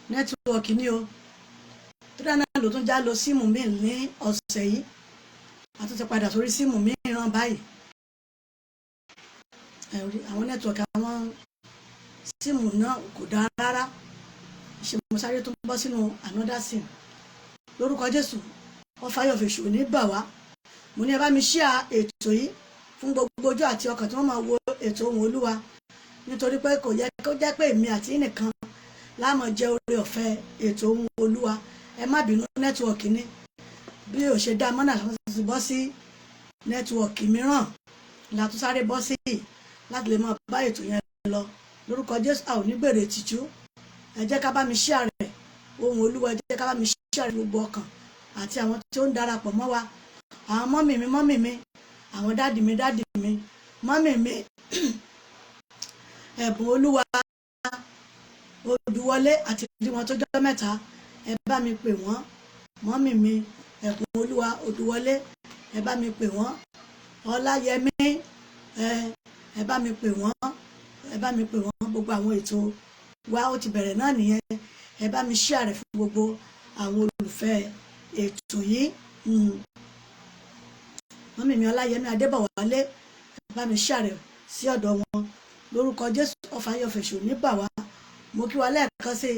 Network ni o. Tó dáná ló tún já lo SIM míì ní ọ̀sẹ̀ yìí. A tún ti padà sórí SIM mìíràn báyìí. Àwọn network àwọn SIM náà kò dáa rárá. Ṣe mo sáré tó bọ́ sínú another SIM. Lórúkọ Jésù, ọfà ayọ̀fẹ̀ṣù ò ní bà wá. Mo ní ẹ bá mi share ètò yìí fún gbogbo ojú àti ọkàn tí wọ́n máa wo ètò Ohùn Olúwa, nítorí pé kò yẹ kó jẹ́ pé èmi àti nìkan láàmú jẹ́ oore ọ̀fẹ́ ètò Ohùn Olúwa. Ẹ má bínú, network ni bí ò ṣe dá mọ́nà láti bọ́ sí network mìíràn la tún sáré bọ́ sí láti lè máa bá ètò yẹn lọ. Lórúkọ Jésù, a ò ní gbèrè tìjú. Ẹ jẹ́ ká bá mi share rẹ̀, Ohùn Olúwa. Ẹ jẹ́ ká bá mi share gbogbo ọkàn àti àwọn tí ó ń darapọ̀ mọ́ wa, àwọn mummy mi, mummy mi, àwọn daddy mi, daddy mi, mummy mi Ẹ̀bùn Olúwa Odùwọlé àti rí wọn tó jọ́ mẹ́ta. Ẹ bá mi pè wọ́n. Mummy mi Ẹ̀bùn Olúwa Odùwọlé, ẹ bá mi pè wọ́n. Ọláyẹmí, ẹ bá mi pè wọ́n, ẹ bá mi pè wọ́n. Gbogbo àwọn ètò wa, ó ti bẹ̀rẹ̀ náà nìyẹn. Ẹ bá mi share rẹ̀ fún gbogbo àwọn olùfẹ́ ètò yìí. Mummy mi Ọláyẹmí Adébọ̀wálé, ẹ bá mi share rẹ̀ sí ọ̀dọ̀ wọn. Lórúkọ Jésù, ọfà ayọ̀fẹ̀ṣù ní bà wá. Mo kí wa lẹ́ẹ̀kan sí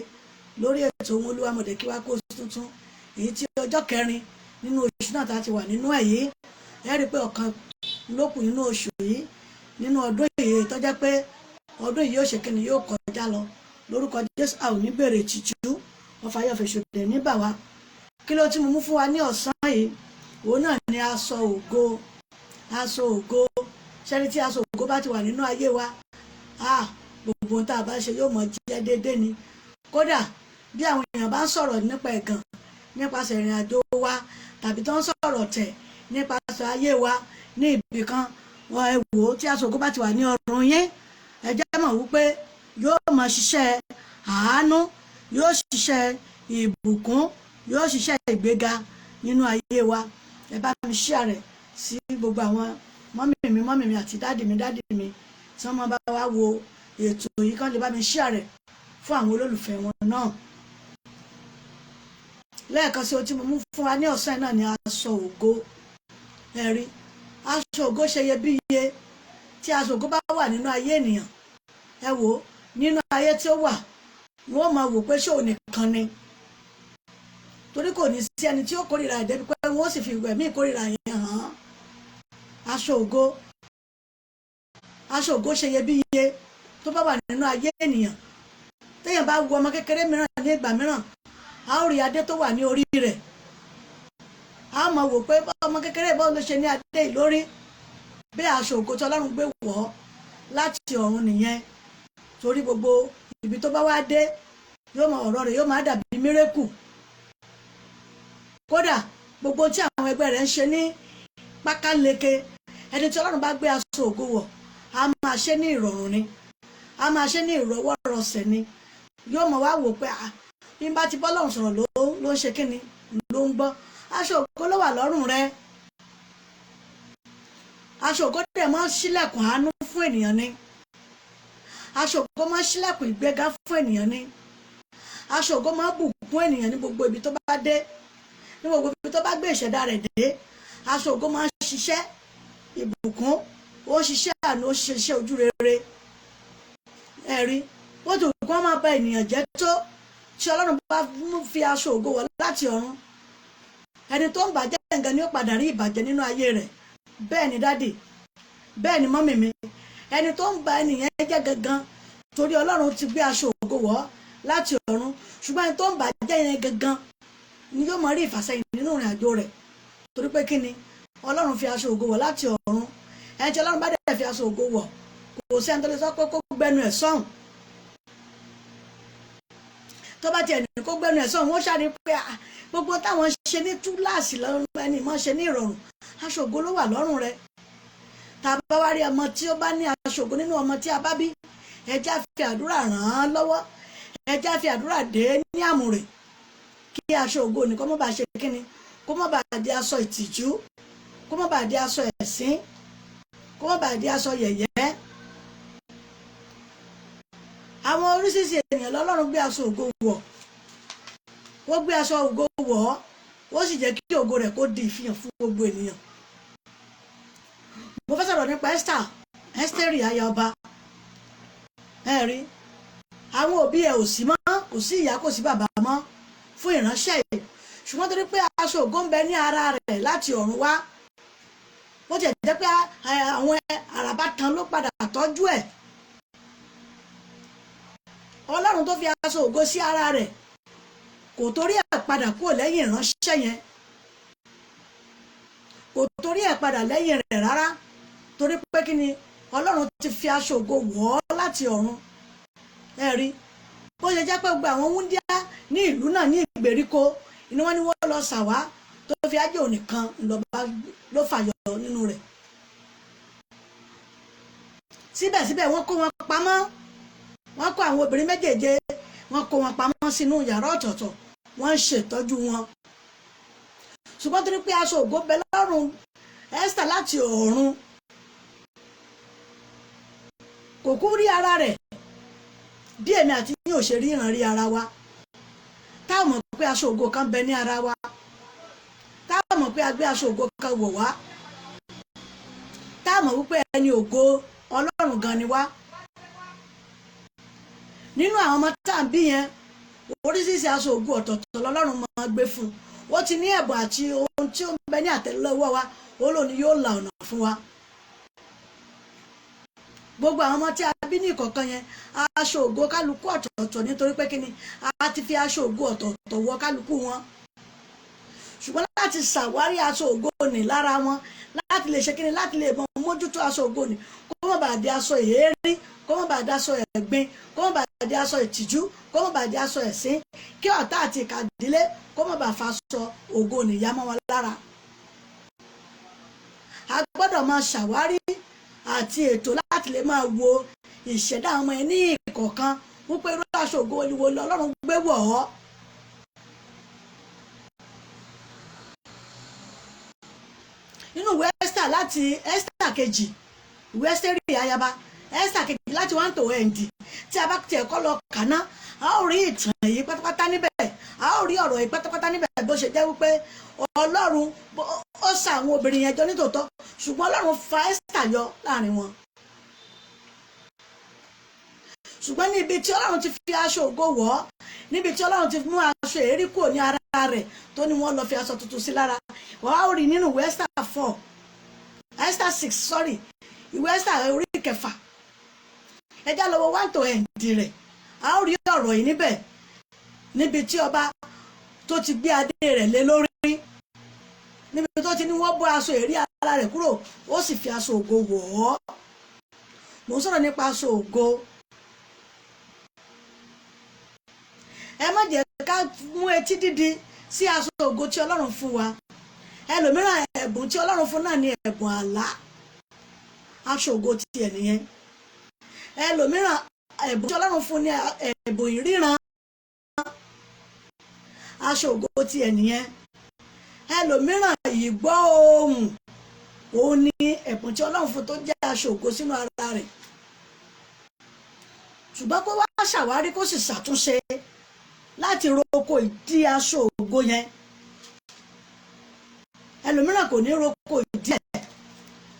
lórí ètò Ohùn Olúwa. Mo dẹ̀ kí wa kó oṣù tuntun, èyí tí ọjọ́ kẹrin nínú oṣù náà tá a ti wà nínú ẹ̀ yìí. Ẹ rí i pé ọ̀kan ló kù nínú oṣù yìí, nínú ọdún yìí, tó jẹ́ pé ọdún yìí yóò ṣe kíni, yóò kọjá lọ. Lórúkọ Jésù, a ò ní bèrè tìjú, ọfà ayọ̀fẹ̀ṣù dẹ̀ ní bà wá. Kí ló tí mo mú fún wa ní ọ̀sán yìí? Òun náà ni aṣọ ògo. Aṣọ ògo ṣẹ́ni tí aṣọ ògo bá ti wà nínú ayé wa, ah, gbogbo ohun tá a bá ṣe yóò mọ jẹ́ déédéé ni. Kódà bí àwọn èèyàn bá ń sọ̀rọ̀ nípa ẹ̀gàn nípasẹ̀ ìrìn àjò wa, tàbí tó ń sọ̀rọ̀ tẹ̀ nípasẹ̀ ayé wa ní ibì kan, wọn ẹ wò ó, tí aṣọ ògo bá ti wà ní ọrùn yín, ẹ jẹ́ mọ̀ wípé yóò máa ṣiṣẹ́ àánú, yóò ṣiṣẹ́ ìbùkún, yóò ṣiṣẹ́ ìgbéga nínú ayé wa. Ẹ bá mi share rẹ̀ sí gbogbo àwọn mummy mi, mummy mi àti daddy mi, daddy mi tí wọ́n máa bá wa wo ètò yìí, kán lè bá mi share rẹ̀ fún àwọn olólùfẹ́ wọn náà. Lẹ́ẹ̀kan sí, ohun tí mo mú fún wa ní ọ̀sán náà ni aṣọ ògo. Ẹ̀rí aṣọ ògo ṣe iyebíye. Tí aṣọ ògo bá wà nínú ayé ènìyàn, ẹ wò ó, nínú ayé tí ó wà, wọ́n máa wò pé ṣé òun nìkan ni, torí kò ní sí ẹni tí ó kórìíra ẹ̀ débi pé wọ́n sì fi ẹ̀mí ìkórìíra yẹn hàn án. Aṣọ ògo, aṣọ ògo ṣe iyebíye tó bá wà nínú ayé ènìyàn. Téèyàn bá wo ọmọ kékeré mìíràn ní ìgbà mìíràn, a ó rí adé tó wà ní orí rẹ̀, a mọ̀ wò pé ọmọ kékeré, báwo ló ṣe ní adé yìí lórí? Bí aṣọ ògo tí Ọlọ́run gbé wọ̀ ọ́ láti ọ̀run nìyẹn. Torí gbogbo ibi tó bá wá dé, yóò mọ ọ̀rọ̀ rẹ̀, yóò máa dàbí miracle. Kódà gbogbo tí àwọn ẹgbẹ́ rẹ̀ ń ṣe ní pákáleke, ẹni tí Ọlọ́run bá gbé aṣọ ògo wọ̀, a máa ṣe ní ìrọ̀rùn ni, a máa ṣe ní ìrọ̀wọ́rọsẹ̀ ni. Yóò mọ̀ wá wò pé bí n bá ti bọ́ lọ́run sọ̀rọ̀, ló ń ṣe kíni, ló ń gbọ́. Aṣọ ògo ló wà lọ́rùn rẹ̀. Aṣọ ògo dẹ̀ máa ń ṣílẹ̀kùn àánú fún ènìyàn ni. Aṣọ ògo máa ń ṣílẹ̀kùn ìgbéga fún ènìyàn ni. Aṣọ ògo máa ń bùkún ènìyàn ní gbogbo ibi tó bá dé, ní gbogbo ibi tó bá gbé ìṣẹ̀dá rẹ̀ dé. Aṣọ ògo máa ń ṣiṣẹ́ ìbùkún, ó ń ṣiṣẹ́ àánú, ó ń ṣiṣẹ́ ojú rere. Ẹ̀rí ó ti kó máa bà ènìyàn jẹ́ tó, tí Ọlọ́run bá fi aṣọ ògo wọ̀ láti ọ̀run, ẹni tó ń bàjẹ́ nǹkan ni ó padà rí ìbàjẹ́ nínú ayé rẹ̀. Bẹ́ẹ̀ ni daddy, bẹ́ẹ̀ ni mummy mi, ẹni tó ń ba ẹnìyẹn jẹ́ gangan, torí Ọlọ́run ti gbé aṣọ ògo wọ̀ láti ọ̀run, ṣùgbọ́n ẹni tó ń bàjẹ́ yẹn gangan ni yóò máa rí ìfàsẹ́yìn nínú ìrìn àjò rẹ̀. Torí pé kí ni? Ọlọ́run fi aṣọ ògo wọ̀ láti ọ̀run. Ẹni tí Ọlọ́run bá dẹ̀ fi aṣọ ògo wọ̀, kò sẹ́ni tó lè sọ pé kó gbẹnu ẹ̀ sọ́hùn. Tó bá tiẹ̀ ní kó gbẹnu ẹ̀ sọ́hùn, wọ́n ṣàrí pé gbogbo táwọn ṣe ní túláàsì lọ́rùn, ẹni mọ́ ṣe ní ìrọ̀rùn. Aṣọ ògo ló wà lọ́rùn rẹ̀. Tá a bá wá rí ọmọ tí ó bá ní aṣọ ògo nínú ọmọ tí a bá bí, ẹ jẹ́ á fi àdúrà ràn án lọ́wọ́, ẹ jẹ́ á fi àdúrà dé ní àmùrè, kí aṣọ ògo ní kó má bàa ṣe kíni, kó má bàa di aṣọ ìtìjú, kó má bàa di aṣọ ẹ̀sín, kó má bàa di aṣọ yẹ̀yẹ́. Àwọn oríṣiríṣi ènìyàn lọ́lọ́run gbé aṣọ ògo wọ̀. Ó gbé aṣọ ògo wọ̀ ọ́, ó sì jẹ́ kí ògo rẹ̀ kó di ìfihàn fún gbogbo ènìyàn. Mo fẹ́ sọ̀rọ̀ nípa Esther, Ẹ́sítérì aya ọba. Ẹ rí, àwọn òbí ẹ̀ ò sí mọ́, kò sí ìyá, kò sí bàbá mọ́ fún ìránṣẹ́ yìí. Ṣùgbọ́n torí pé aṣọ ògo ń bẹ ní ara rẹ̀ láti ọ̀run wá, bó tiẹ̀ jẹ́ pé àwọn àràbá tan ló padà tọ́jú ẹ̀, Ọlọ́run tó fi aṣọ ògo sí ara rẹ̀ kò torí ẹ̀ padà kúrò lẹ́yìn ìránṣẹ́ yẹn, kò torí ẹ̀ padà lẹ́yìn rẹ̀ rárá. Torí pé kí ni? Ọlọ́run ti fi aṣọ ògo wọ̀ ọ́ láti ọ̀run. Ẹ rí bó ṣe jẹ́ pé gbogbo àwọn wúndíá ní ìlú náà ní ìgbèríko ni wọ́n ní wọ́n lọ sàwá, tó fi ájò nìkan ńlọba ló fàyọ nínú rẹ̀. Síbẹ̀síbẹ̀, wọ́n kó wọn pamọ́, wọ́n kó àwọn obìnrin méjèèje, wọ́n kó wọn pamọ́ sínú yàrá ọ̀tọ̀ọ̀tọ̀, wọ́n ń ṣètọ́jú wọn. Ṣùgbọ́n torí pé aṣọ ògo bẹ lọ́rùn Esther láti ọ̀run, kò kú rí ara rẹ̀ bí èmi àti yín ò ṣe rí ìran rí ara wa, táwọn mọ̀ pé aṣọ ògo kan bẹ ní ara wa, táwọn mọ̀ pé a gbé aṣọ ògo kan wọ̀ wá, táwọn mọ̀ wípé ẹni ògo Ọlọ́run gan ni wá. Nínú àwọn ọmọ tá à ń bí yẹn, oríṣiríṣi aṣọ ògo ọ̀tọ̀ọ̀tọ̀ lọ́lọ́run máa gbé fún un. Ó ti ní ẹ̀bùn àti ohun tí ó ń bẹ ní àtẹ́lẹwọ́ wa, ó lóun yóò la ọ̀nà fún wa. Gbogbo àwọn ọmọ tí a bí ní ìkọ̀ọ̀kan yẹn, aṣọ ògo kálukú ọ̀tọ̀ọ̀tọ̀, nítorí pé kíni? A ti fi aṣọ ògo ọ̀tọ̀ọ̀tọ̀ wọ kálukú wọn. Ṣùgbọ́n láti ṣàwárí aṣọ ògo nì lára wọn, láti lè ṣe kíni? Láti lè mọ mójútó aṣọ ògo nì, kó má bàa di aṣọ èérí, kó má bàa di aṣọ ẹ̀gbin, kó má bàa di aṣọ ìtìjú, kó má bàa di aṣọ ẹ̀sín, kí ọ̀tá àti ìkàdílé kó má bàa faṣọ ògo nì yá mọ́ wọn lára. A gbọ́dọ̀ máa ṣàwárí àti ètò láti lè máa wo ìṣẹ̀dá ọmọ ẹ ní ìkọ̀ọ̀kan, wípé irú aṣọ ògo wo lọ́lọ́run gbé wọ̀ ọ́. Nínú ìwé Esther, láti Esther kejì, ìwé Ẹ́sítérì ayaba, Esther kejì, láti 1 to end, tí a bá tiẹ̀ kọ́ lọ kàná, a ó rí ìtàn yìí pátápátá níbẹ̀, a ó rí ọ̀rọ̀ yìí pátápátá níbẹ̀, bó ṣe jẹ́ wípé Ọlọ́run ó sa àwọn obìnrin yẹn jọ nítòótọ́, ṣùgbọ́n Ọlọ́run fa Esther yọ láàrin wọn. Ṣùgbọ́n níbi tí Ọlọ́run ti fi aṣọ ògo wọ̀ ọ́, níbi tí Ọlọ́run ti mú aṣọ èérí kúrò ní ara rẹ̀, tó ní wọ́n lọ fi aṣọ tuntun sí lára, wọ́n á rí nínú ìwé Esther 4, Esther 6, sorry, ìwé Esther orí kẹfà, ẹjá lọ́wọ́ 1 to end rẹ̀, a ó rí ọ̀rọ̀ yìí níbẹ̀, níbi tí ọba tó ti gbé adé rẹ̀ lé lórí, níbi tó ti ní wọ́n bọ́ aṣọ èérí ara rẹ̀ kúrò, ó sì fi aṣọ ògo wọ̀ ọ́. Mò ń sọ̀rọ̀ nípa aṣọ ògo. Ẹ má jẹ́ ká mú etí dídi sí aṣọ ògo tí Ọlọ́run fún wa. Ẹlòmíràn, ẹ̀bùn tí Ọlọ́run fún náà ni ẹ̀bùn àlá, aṣọ ògo tiẹ̀ nìyẹn. Ẹlòmíràn, ẹ̀bùn tí Ọlọ́run fún ni ẹ̀bùn ìríran, aṣọ ògo tiẹ̀ nìyẹn. Ẹlòmíràn, ìgbọ́ ohùn, òun ni ẹ̀bùn tí Ọlọ́run fún tó jẹ́ aṣọ ògo sínú ara rẹ̀. Ṣùgbọ́n kó wá ṣàwárí, kó sì ṣàtúnṣe láti roko ìdí aṣọ ògo yẹn. Ẹlòmíràn kò ní roko ìdí ẹ̀,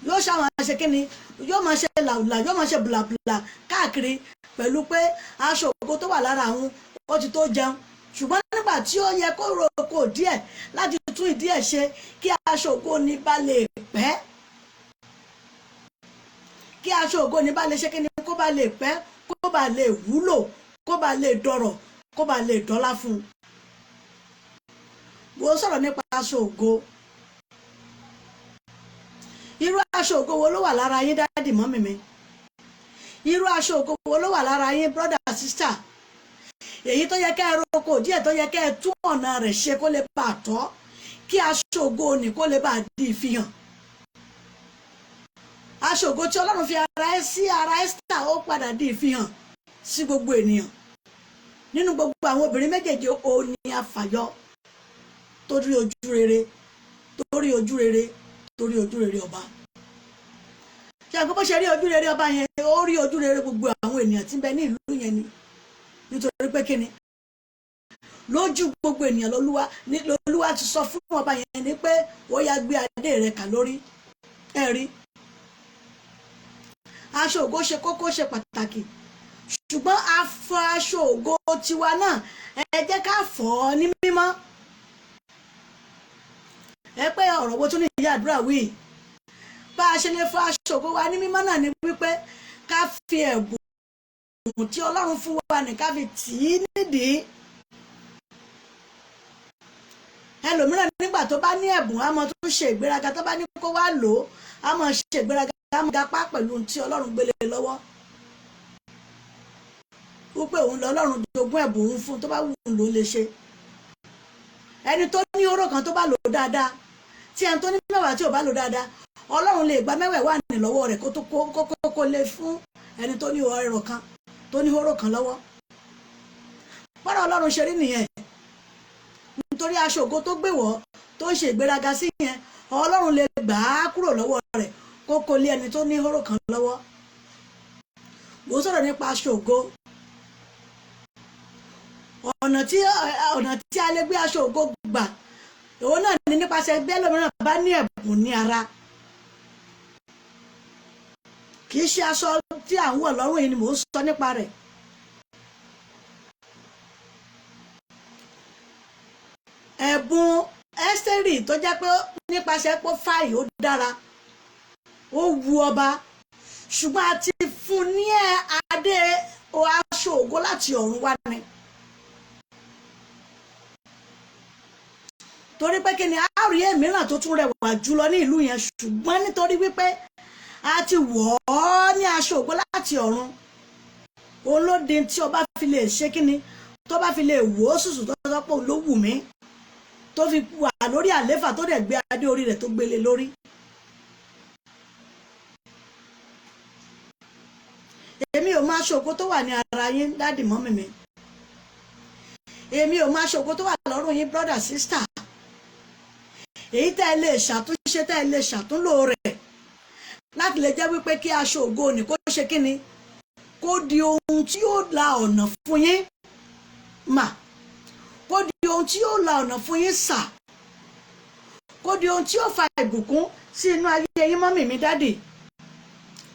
yóò ṣàwọn ṣe kíni? Yóò máa ṣe làwùlà, yóò máa ṣe bùlàbùlà káàkiri pẹ̀lú pé aṣọ ògo tó wà lára àwọn ó ti tó jẹun. Ṣùgbọ́n nígbà tí ó yẹ kó roko díẹ̀ láti tún ìdí ẹ̀ ṣe, kí aṣọ ògo ní bá lè pẹ́, kí aṣọ ògo ní bá lè ṣe kíni? Kó bá lè pẹ́, kó bá lè wúlò, kó bá lè dọ̀rọ̀, kó bá lè dọ́lá fún un. Mo sọ̀rọ̀ nípa aṣọ ògo. Irú aṣọ ògo wo ló wà lára yín, daddy, mummy mi? Irú aṣọ ògo wo ló wà lára yín, brother, sister? Èyí tó yẹ kẹ́ ẹ roko díẹ̀, tó yẹ kẹ́ ẹ tún ọ̀nà rẹ̀ ṣe kó lè bá a tọ́, kí aṣọ ògo ní kó lè bá a di ìfihàn. Aṣọ ògo tí Ọlọ́run fi ara ẹ sí ara Esther, ó padà di ìfihàn sí gbogbo ènìyàn. Nínú gbogbo àwọn obìnrin méjèèjì, ó ní àfàyọ tó rí ojú rere, tó rí ojú rere, tó rí ojú rere ọba. Ṣé àgbẹ̀ bó ṣe rí ojú rere ọba yẹn, ó rí ojú rere gbogbo àwọn ènìyàn tí ń bẹ ní ìlú yẹn ni. Nítorí pé kíni? Lójú gbogbo ènìyàn lolúwa ti sọ fún ọba yẹn ni pé ó yá, gbé adé rẹ̀ kà lórí. Ẹ rí, aṣọ ògo ṣe kókó, ṣe pàtàkì, ṣùgbọ́n a fọ aṣọ ògo tiwa náà, ẹ jẹ́ ká fọ̀ ọ́ ní mímọ́. Ẹ pé ọ̀rọ̀ wo tún ní ìyá àdúrà wí? Bá a ṣe lè fọ aṣọ ògo wa ní mímọ́ náà ni wípé ká fi ẹ̀bùn tí Ọlọ́run fún wa ní ká fi tì í nídìí. Ẹlòmíràn, nígbà tó bá ní ẹ̀bùn, á mọ tó ṣe ìgbéraga. Tó bá ní kó wá lò ó, á mọ ṣe ìgbéraga, á mọ gapá pẹ̀lú ohun tí Ọlọ́run gbélé lọ́wọ́, wípé òun lọ́lọ́run jogún ẹ̀bùn òun fún, tó bá wù ú ló lè ṣe. Ẹni tó ní oró kan tó bá lò ó dáadáa, tí ẹni tó ní 10 tí ò bá lò dáadáa, Ọlọ́run lè gba mẹ́wẹ̀ẹ́ wà ní lọ́wọ́ rẹ̀ kó tó kó lè fún ẹni tó ní ọrọ̀ kan, tó ní oró kan lọ́wọ́. Bọ́dọ̀ Ọlọ́run ṣe rí nìyẹn. Nítorí aṣọ ògo tó gbé wọ̀ tó ń ṣe ìgbéraga sí yẹn, Ọlọ́run lè gbà á kúrò lọ́wọ́ rẹ̀ kó lé ẹni tó ní oró kan lọ́wọ́. Mo sọ̀rọ̀ nípa aṣọ ògo. Ọ̀nà tí a lè gbé aṣọ ògo gbà, òun náà ní nípasẹ̀ bí ẹlòmíràn bá ní ẹ̀bùn ní ara. Kì í ṣe aṣọ tí à ń wọ̀ lọ́rùn yìí ni mò ń sọ nípa rẹ̀. Ẹ̀bùn Ẹ́sítérì tó jẹ́ pé nípasẹ̀ pé fáì ó dára, ó wu ọba, ṣùgbọ́n a ti fún ní adé aṣọ ògo láti ọ̀run wá ni. Torí pé kí ni, a rí èmíràn tó tún rẹwà jùlọ ní ìlú yẹn, ṣùgbọ́n nítorí wípé a ti wọ̀ ọ́ ní aṣọ ògo láti ọ̀run, òun ló di tí ọba fi lè ṣe kí ni, tó bá fi lè wò ó sùsù tó sọ pé òun ló wù mí, tó fi wà lórí àléfà, tó dẹ̀ gbé adé orí rẹ̀ tó gbélé lórí. Èmi ò máa ṣògo tó wà ní ara yín, daddy mummy mi. Èmi ò máa ṣògo tó wà lọ́rùn yín, brother, sister. Èyí tẹ́ ẹ lè ṣàtúnṣe, tẹ́ ẹ lè ṣàtúnlò rẹ̀ láti lè jẹ́ wípé kí aṣọ ògo ní kó ṣe kí ni, kó di ohun tí yóò la ọ̀nà fún yín mà, kó di ohun tí yóò la ọ̀nà fún yín sà, kó di ohun tí yóò fa ìbùkún sí inú ayé yín, mummy mi, daddy.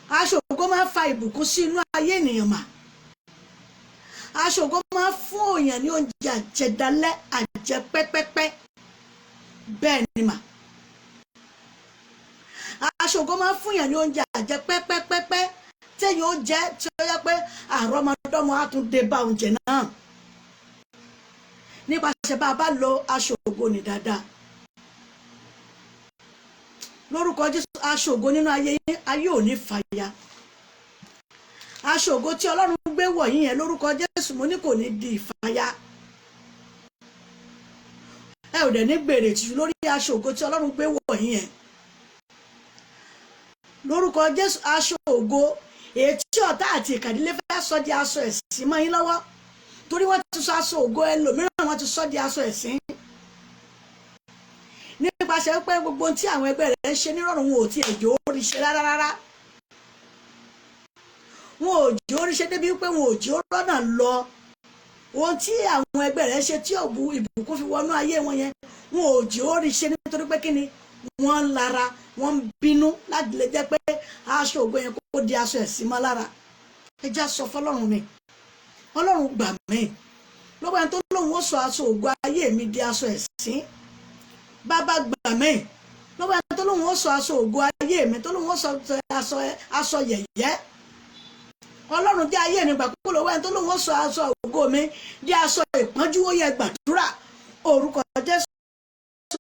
Aṣọ ògo máa ń fa ìbùkún sí inú ayé ènìyàn mà. Aṣọ ògo máa ń fún òyàn ní oúnjẹ àjẹdálẹ́, àjẹpẹ́pẹ́pẹ́. Bẹ́ẹ̀ ni mà. Aṣọ ògo máa ń fún yàn ní oúnjẹ àjẹpẹ́pẹ́pẹ́pẹ́ téèyàn ó jẹ, tí ó yẹ pé àrọ́mọdọ́mọ á tún dé bá oúnjẹ náà nípasẹ̀ bá a bá lo aṣọ ògo ní dáadáa. Lórúkọ Jésù, aṣọ ògo nínú ayé yín, ayé ò ní fàya. Aṣọ ògo tí Ọlọ́run gbé wọ̀ yín yẹn, lórúkọ Jésù, mo ní kò ní di ìfàya. Ẹ ò dẹ̀ ní gbèrè tìjú lórí aṣọ ògo tí Ọlọ́run gbé wọ̀ yín yẹn. Lórúkọ Jésù, aṣọ ògo èyí tí ọ̀tá àti ìkàdílé fẹ́ sọ di aṣọ ẹ̀sín mọ́ yín lọ́wọ́, torí wọ́n ti sọ aṣọ ògo ẹlòmíràn, wọ́n ti sọ di aṣọ ẹ̀sín nípasẹ̀ pé gbogbo ohun tí àwọn ẹgbẹ́ rẹ̀ ń ṣe nírọ̀rùn, wọn ò tiẹ̀ jò ó rí ṣe rárá rárá. Wọn ò jò ó rí ṣe débi pé wọn ò jò ó rọ́nà lọ. Ohun tí àwọn ẹgbẹ́ rẹ̀ ṣe tí òbu ìbùkún fi wọnú ayé wọn yẹn, wọn ò jò ó rí ṣe nítorí pé kíni, wọ́n ń lara, wọ́n ń bínú láti lè jẹ́ pé aṣọ ògo yẹn kó di aṣọ ẹ̀sín mọ́ lára. Ẹ já sọ fọlọ́run mi, Ọlọ́run gbà mí lọ́wọ́ ẹni tó lóun ó sọ aṣọ ògo ayé mi di aṣọ ẹ̀sín. Bàbá gbà mí lọ́wọ́ ẹni tó lóun ó sọ aṣọ ògo ayé mi, tó lóun ó sọ aṣọ yẹ̀yẹ́. Ọlọ́run jẹ́ ayé mi gbà kúrò lọ́wọ́ ẹni tó lóun ó sọ aṣọ ògo mi di aṣọ ìpọ́njú. Ó yẹ gbàdúrà. Orúkọ Jésù,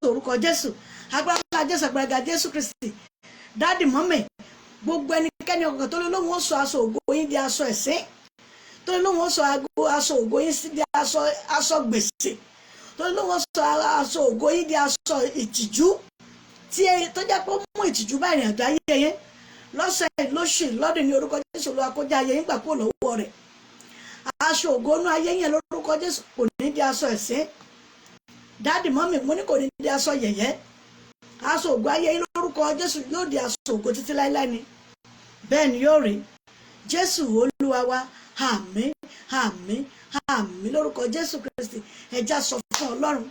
orúkọ Jésù, agbára Jésù, agbára Jésù Kristi. Daddy mummy, gbogbo ẹnikẹ́ni ọkàn tó lóun ó sọ aṣọ ògo yín di aṣọ ẹ̀sín, tó lóun ó sọ aṣọ ògo yín di aṣọ gbèsè, tó lóun ó sọ aṣọ ògo yín di aṣọ ìtìjú, tí tó jẹ́ pé ó mú ìtìjú bá ìrìn àjò ayé yín lọ́sẹ̀, lóṣù, lọ́dún, ní orúkọ Jésù, Olúwa kó já ayé yín gbà kúrò lọ́wọ́ rẹ̀. Aṣọ ògo inú ayé yẹn, lórúkọ Jésù, kò ní di aṣọ ẹ̀sín. Daddy mummy, mo ní kò ní di aṣọ yẹ̀yẹ́. Aṣọ ògo ayé yín, lórúkọ Jésù, yóò di aṣọ ògo títí láéláé ni. Bẹ́ẹ̀ ni yóò rí. Jésù Olúwa wa. Àmín, àmín, Àmín lórúkọ Jésù Kristi. Ẹja sọ fún Ọlọ́run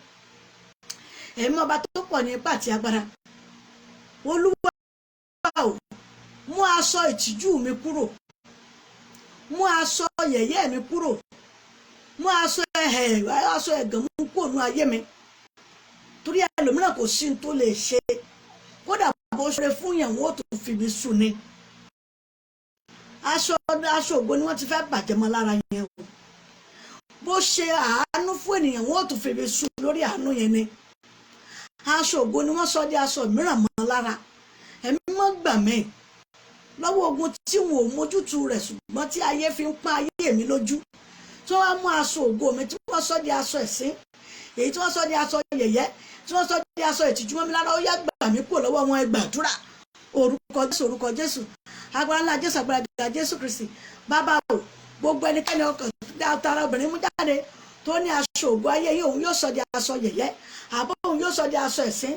ẹ̀mí ọba tó pọ̀ ní ipá àti agbára. Olúwa o, mú aṣọ ìtìjú mi kúrò, mú aṣọ yẹ̀yẹ́ mi kúrò, mú aṣọ ẹ̀hẹ̀, aṣọ ẹ̀gàn mú kúrò ní ayé mi. Torí ẹlòmíràn kò sí tó lè ṣe, kódà bó ṣe fún yàn, wọ́n ó tún fi mi sùn ni. Aṣọ ògo ni wọ́n ti fẹ́ bàjẹ́ mọ́ lára yẹn o. Bó ṣe àánú fún ènìyàn, wọ́n ó tún fi mi sùn lórí àánú yẹn ni. Aṣọ ògo ni wọ́n sọ di aṣọ mìíràn mọ́ lára. Ẹ̀mí mọ́ gbà mí lọ́wọ́ ogun tí wọn ò mójútu rẹ̀, ṣùgbọ́n tí ayé fi ń pọ́n ayé mi lójú, tí wọ́n mú aṣọ ògo mi, tí wọ́n sọ di aṣọ ẹ̀sín, èyí tí wọ́n sọ di aṣọ yẹ̀yẹ́, tí wọ́n sọ di aṣọ ìtìjú mọ́ mi lára. Ó yá, gbà mí kúrò lọ́wọ́ wọn. Ẹ gbàdúrà. Orúkọ Jésù, orúkọ Jésù, agbára ńlá Jésù, agbára gíga Jésù Kristi. Bàbá o, gbogbo ẹnikẹ́ni ọkàn tara obìnrin mú jáde tó ní aṣọ ògo ayé yìí òun yóò sọ di aṣọ yẹ̀yẹ́, àbọ̀ òun yóò sọ di aṣọ ẹ̀sín,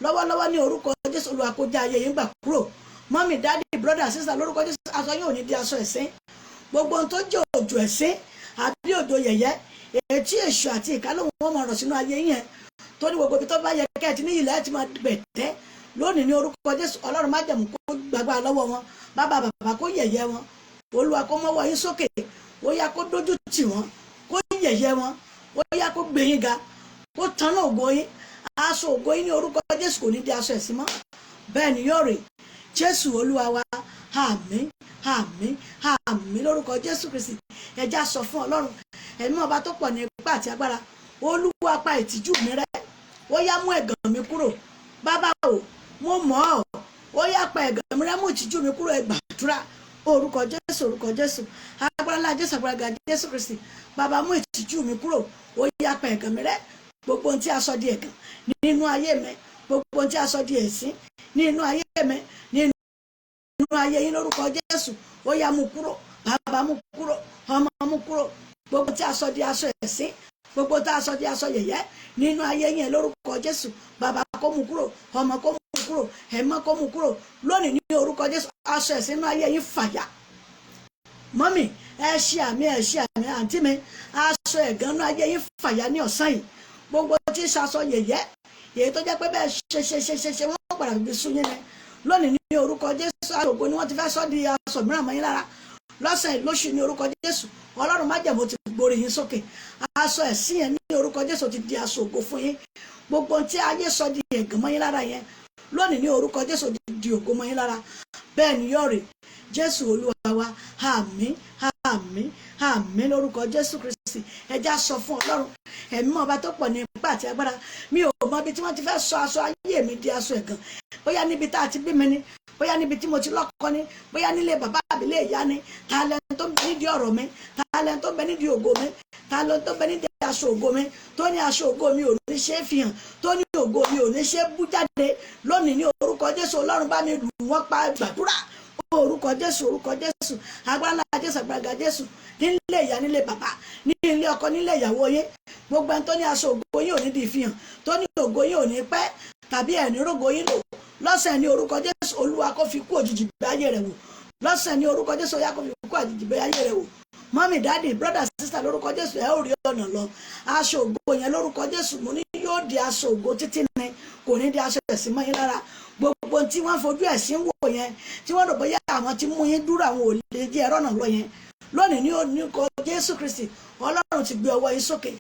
lọ́wọ́lọ́wọ́ ní orúkọ Jésù, Olúwa kó já ayé yín gbà kúrò. Mummy, daddy, brother, sister, lórúkọ Jésù, aṣọ yóò ní di aṣọ ẹ̀sín. Gbogbo ohun tó jẹ́ òjò ẹ̀sín àbí òjò yẹ̀yẹ́, ètí èṣù àti ìkálòhùn wọn máa rọ̀ sínú ayé yẹn, tó ní gbogbo ibi tó bá yẹ kẹ́ ẹ ti ní ilẹ̀ ẹ ti máa gbẹ̀tẹ́ lónìí, ní orúkọ Jésù, Ọlọ́run májẹ̀mú kó gbàgbà lọ́wọ́ wọn. Bàbá, bàbá, kó yẹ̀yẹ́ wọn. Olúwa kó mọ́wọ́ yín sókè. Ó yá, kó dójú tì wọ́n, kó yẹ̀yẹ́ wọn. Ó yá, kó gbé yín ga, kó tanná ògo yín. Aṣọ ògo yín ní orúkọ Jésù kò ní di aṣọ ẹ̀sín mọ́. Bẹ́ẹ̀ ni yóò rí. Jésù Olúwa wa. Àmín, àmín, àmín lórúkọ Jésù Kristi. Ẹja sọ fún Ọlọ́run ẹ̀mí ọba tó pọ̀ ní ipá àti agbára. Olúwa, pa ìtìjú mi rẹ́. Ó yá, mú ẹ̀gàn mi kúrò. Bàbá o, mo mọ̀ ọ́. Ó yá, pa ẹ̀gàn mi rẹ́, mú ìtìjú mi kúrò. Ẹ gbàdúrà. Orúkọ Jésù, orúkọ Jésù, agbára ńlá Jésù, agbára ga Jésù Kristi. Bàbá, mú ìtìjú mi kúrò. Ó yá, pa ẹ̀gàn mi rẹ́. Gbogbo ohun tí a sọ di ẹ̀gàn nínú ayé mi, gbogbo ohun tí a sọ di ẹ̀sín nínú ayé mi, nínú ayé yín, lórúkọ Jésù, ó yá, mú kúrò. Bàbá, mú kúrò. Ọmọ, mú kúrò. Gbogbo tí a sọ di aṣọ ẹ̀sín, gbogbo tí a sọ di aṣọ yẹ̀yẹ́ nínú ayé yẹn, lórúkọ Jésù, bàbá kó mú kúrò, ọmọ kó mú kúrò, ẹ̀mọ́ kó mú kúrò lónìí ní orúkọ Jésù. Aṣọ ẹ̀sín nínú ayé yín fàyà. Mummy, ẹ ṣe àmín, ẹ ṣe àmín. Àǹtí mi, aṣọ ẹ̀gàn nínú ayé yín fàyà ní ọ̀sán yìí. Gbogbo tí ń ṣaṣọ yẹ̀yẹ́, èyí tó jẹ́ pé bẹ́ẹ̀ ṣe ṣe ṣe ṣe ṣe, wọ́n padà fi sún yín ni, lónìí ní orúkọ Jésù, aṣọ ògo ni wọ́n ti fẹ́ sọ di aṣọ mìíràn mọ́ yín lára lọ́sẹ̀ lóṣù. Ní orúkọ Jésù, Ọlọ́run májẹ̀mú ti gborí yín sókè. Aṣọ ẹ̀sín yẹn ní orúkọ Jésù ti di aṣọ ògo fún yín. Gbogbo tí ayé sọ di ẹ̀gàn mọ́ yín lára yẹn, lónìí ní orúkọ Jésù ti di ògo mọ́ yín lára. Bẹ́ẹ̀ ni yóò rí. Jésù Olúwa wa. Àmín, àmín, àmín lórúkọ Jésù Kristi. Ẹja sọ fún Ọlọ́run ẹ̀mí ọba tó pọ̀ ní ipá àti agbára. Mi ò mọ ibi tí wọ́n ti fẹ́ sọ aṣọ ayé mi di aṣọ ẹ̀gàn, bóyá níbi tá a ti bí mi ni, bóyá níbi tí mo ti lọ́kọ ni, bóyá nílé bàbá àbílẹ̀ ìyá ni. Ta lẹni tó ń bẹ nídìí ọ̀rọ̀ mi? Ta lẹni tó ń bẹ nídìí ògo mi? Ta lẹni tó ń bẹ nídìí aṣọ ògo mi, tó ní aṣọ ògo mi ò ní ṣe é fi hàn, tó ní ògo mi ò ní ṣe é bú jáde? Lónìí ní orúkọ Jésù, Ọlọ́run bá mi lù wọ́n pa. Gbàdúrà. Orúkọ Jésù, orúkọ Jésù, agbára ńlá Jésù, agbára Jésù. Nílé ìyá, nílé bàbá, ní ilé ọkọ, nílé ìyàwó yín, gbogbo ẹni tó ní aṣọ ògo yín ò ní di ìfihàn, tó ní ògo yín ò ní pẹ́ tàbí ẹ̀ ní rógo yín lò lọ́sẹ̀, ní orúkọ Jésù, Olúwa kó fi kú òjijì bẹ̀ ayé rẹ̀ wò. Lọ́sẹ̀ ní orúkọ Jésù, ó yá, kó fi kú òjijì bẹ̀ ayé rẹ̀ wò. Mummy, daddy, brother, sister, lórúkọ Jésù, ẹ ó rí ọ̀nà lọ. Aṣọ ògo yẹn, lórúkọ Jésù, mo ní yóò di aṣọ ògo títí ni, kò ní di aṣọ ẹ̀sín mọ́ yín lára. Gbogbo tí wọ́n fojú ẹ̀sín wò yẹn, tí wọ́n rò bóyá àwọn tí mú yín dúró, àwọn ò lè jẹ́ ẹ̀rọ náà lọ yẹn, lónìí ní orúkọ Jésù Kristi, Ọlọ́run ti gbé ọwọ́ yín sókè.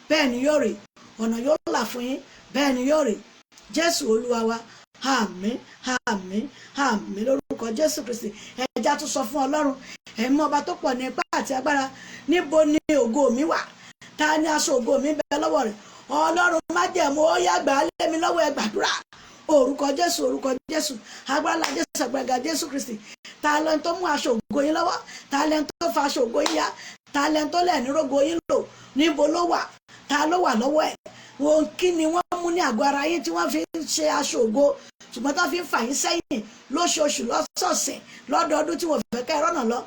Bẹ́ẹ̀ ni yóò rí. Ọ̀nà yóò là fún yín. Bẹ́ẹ̀ ni yóò rí. Jésù Olúwa wa. Àmín, àmín, àmín lórúkọ Jésù Kristi. Ẹja tún sọ fún Ọlọ́run ẹ̀mí ọba tó pọ̀ ní ipá àti agbára. Níbo ni ògo mi wà? Ta ni aṣọ ògo mi bẹ lọ́wọ́ rẹ̀? Ọlọ́run májẹ̀mú, ó yá, gbà á lé mi lọ́wọ́. Ẹ gbàdúrà. Orúkọ Jésù, orúkọ Jésù, agbára ńlá Jésù, agbára Jésù Kristi. Ta lẹni tó mú aṣọ ògo yín lọ́wọ́? Ta lẹni tó fa aṣọ ògo yín ya? Ta lẹni tó lẹ̀ ní rógo yín lò? Níbo ló wà? Ta ló wà lọ́wọ́ ẹ̀? Wọn kí ni wọ́n mú ní àgọ́ ara yín tí wọ́n fi ń ṣe aṣọ ògo, ṣùgbọ́n tó fi ń fà yín sẹ́yìn lóṣooṣù, lọ́sọ̀ọ̀sẹ̀, lọ́dọọdún, tí wọ́n fẹ́ kẹ́ rọ́nà lọ?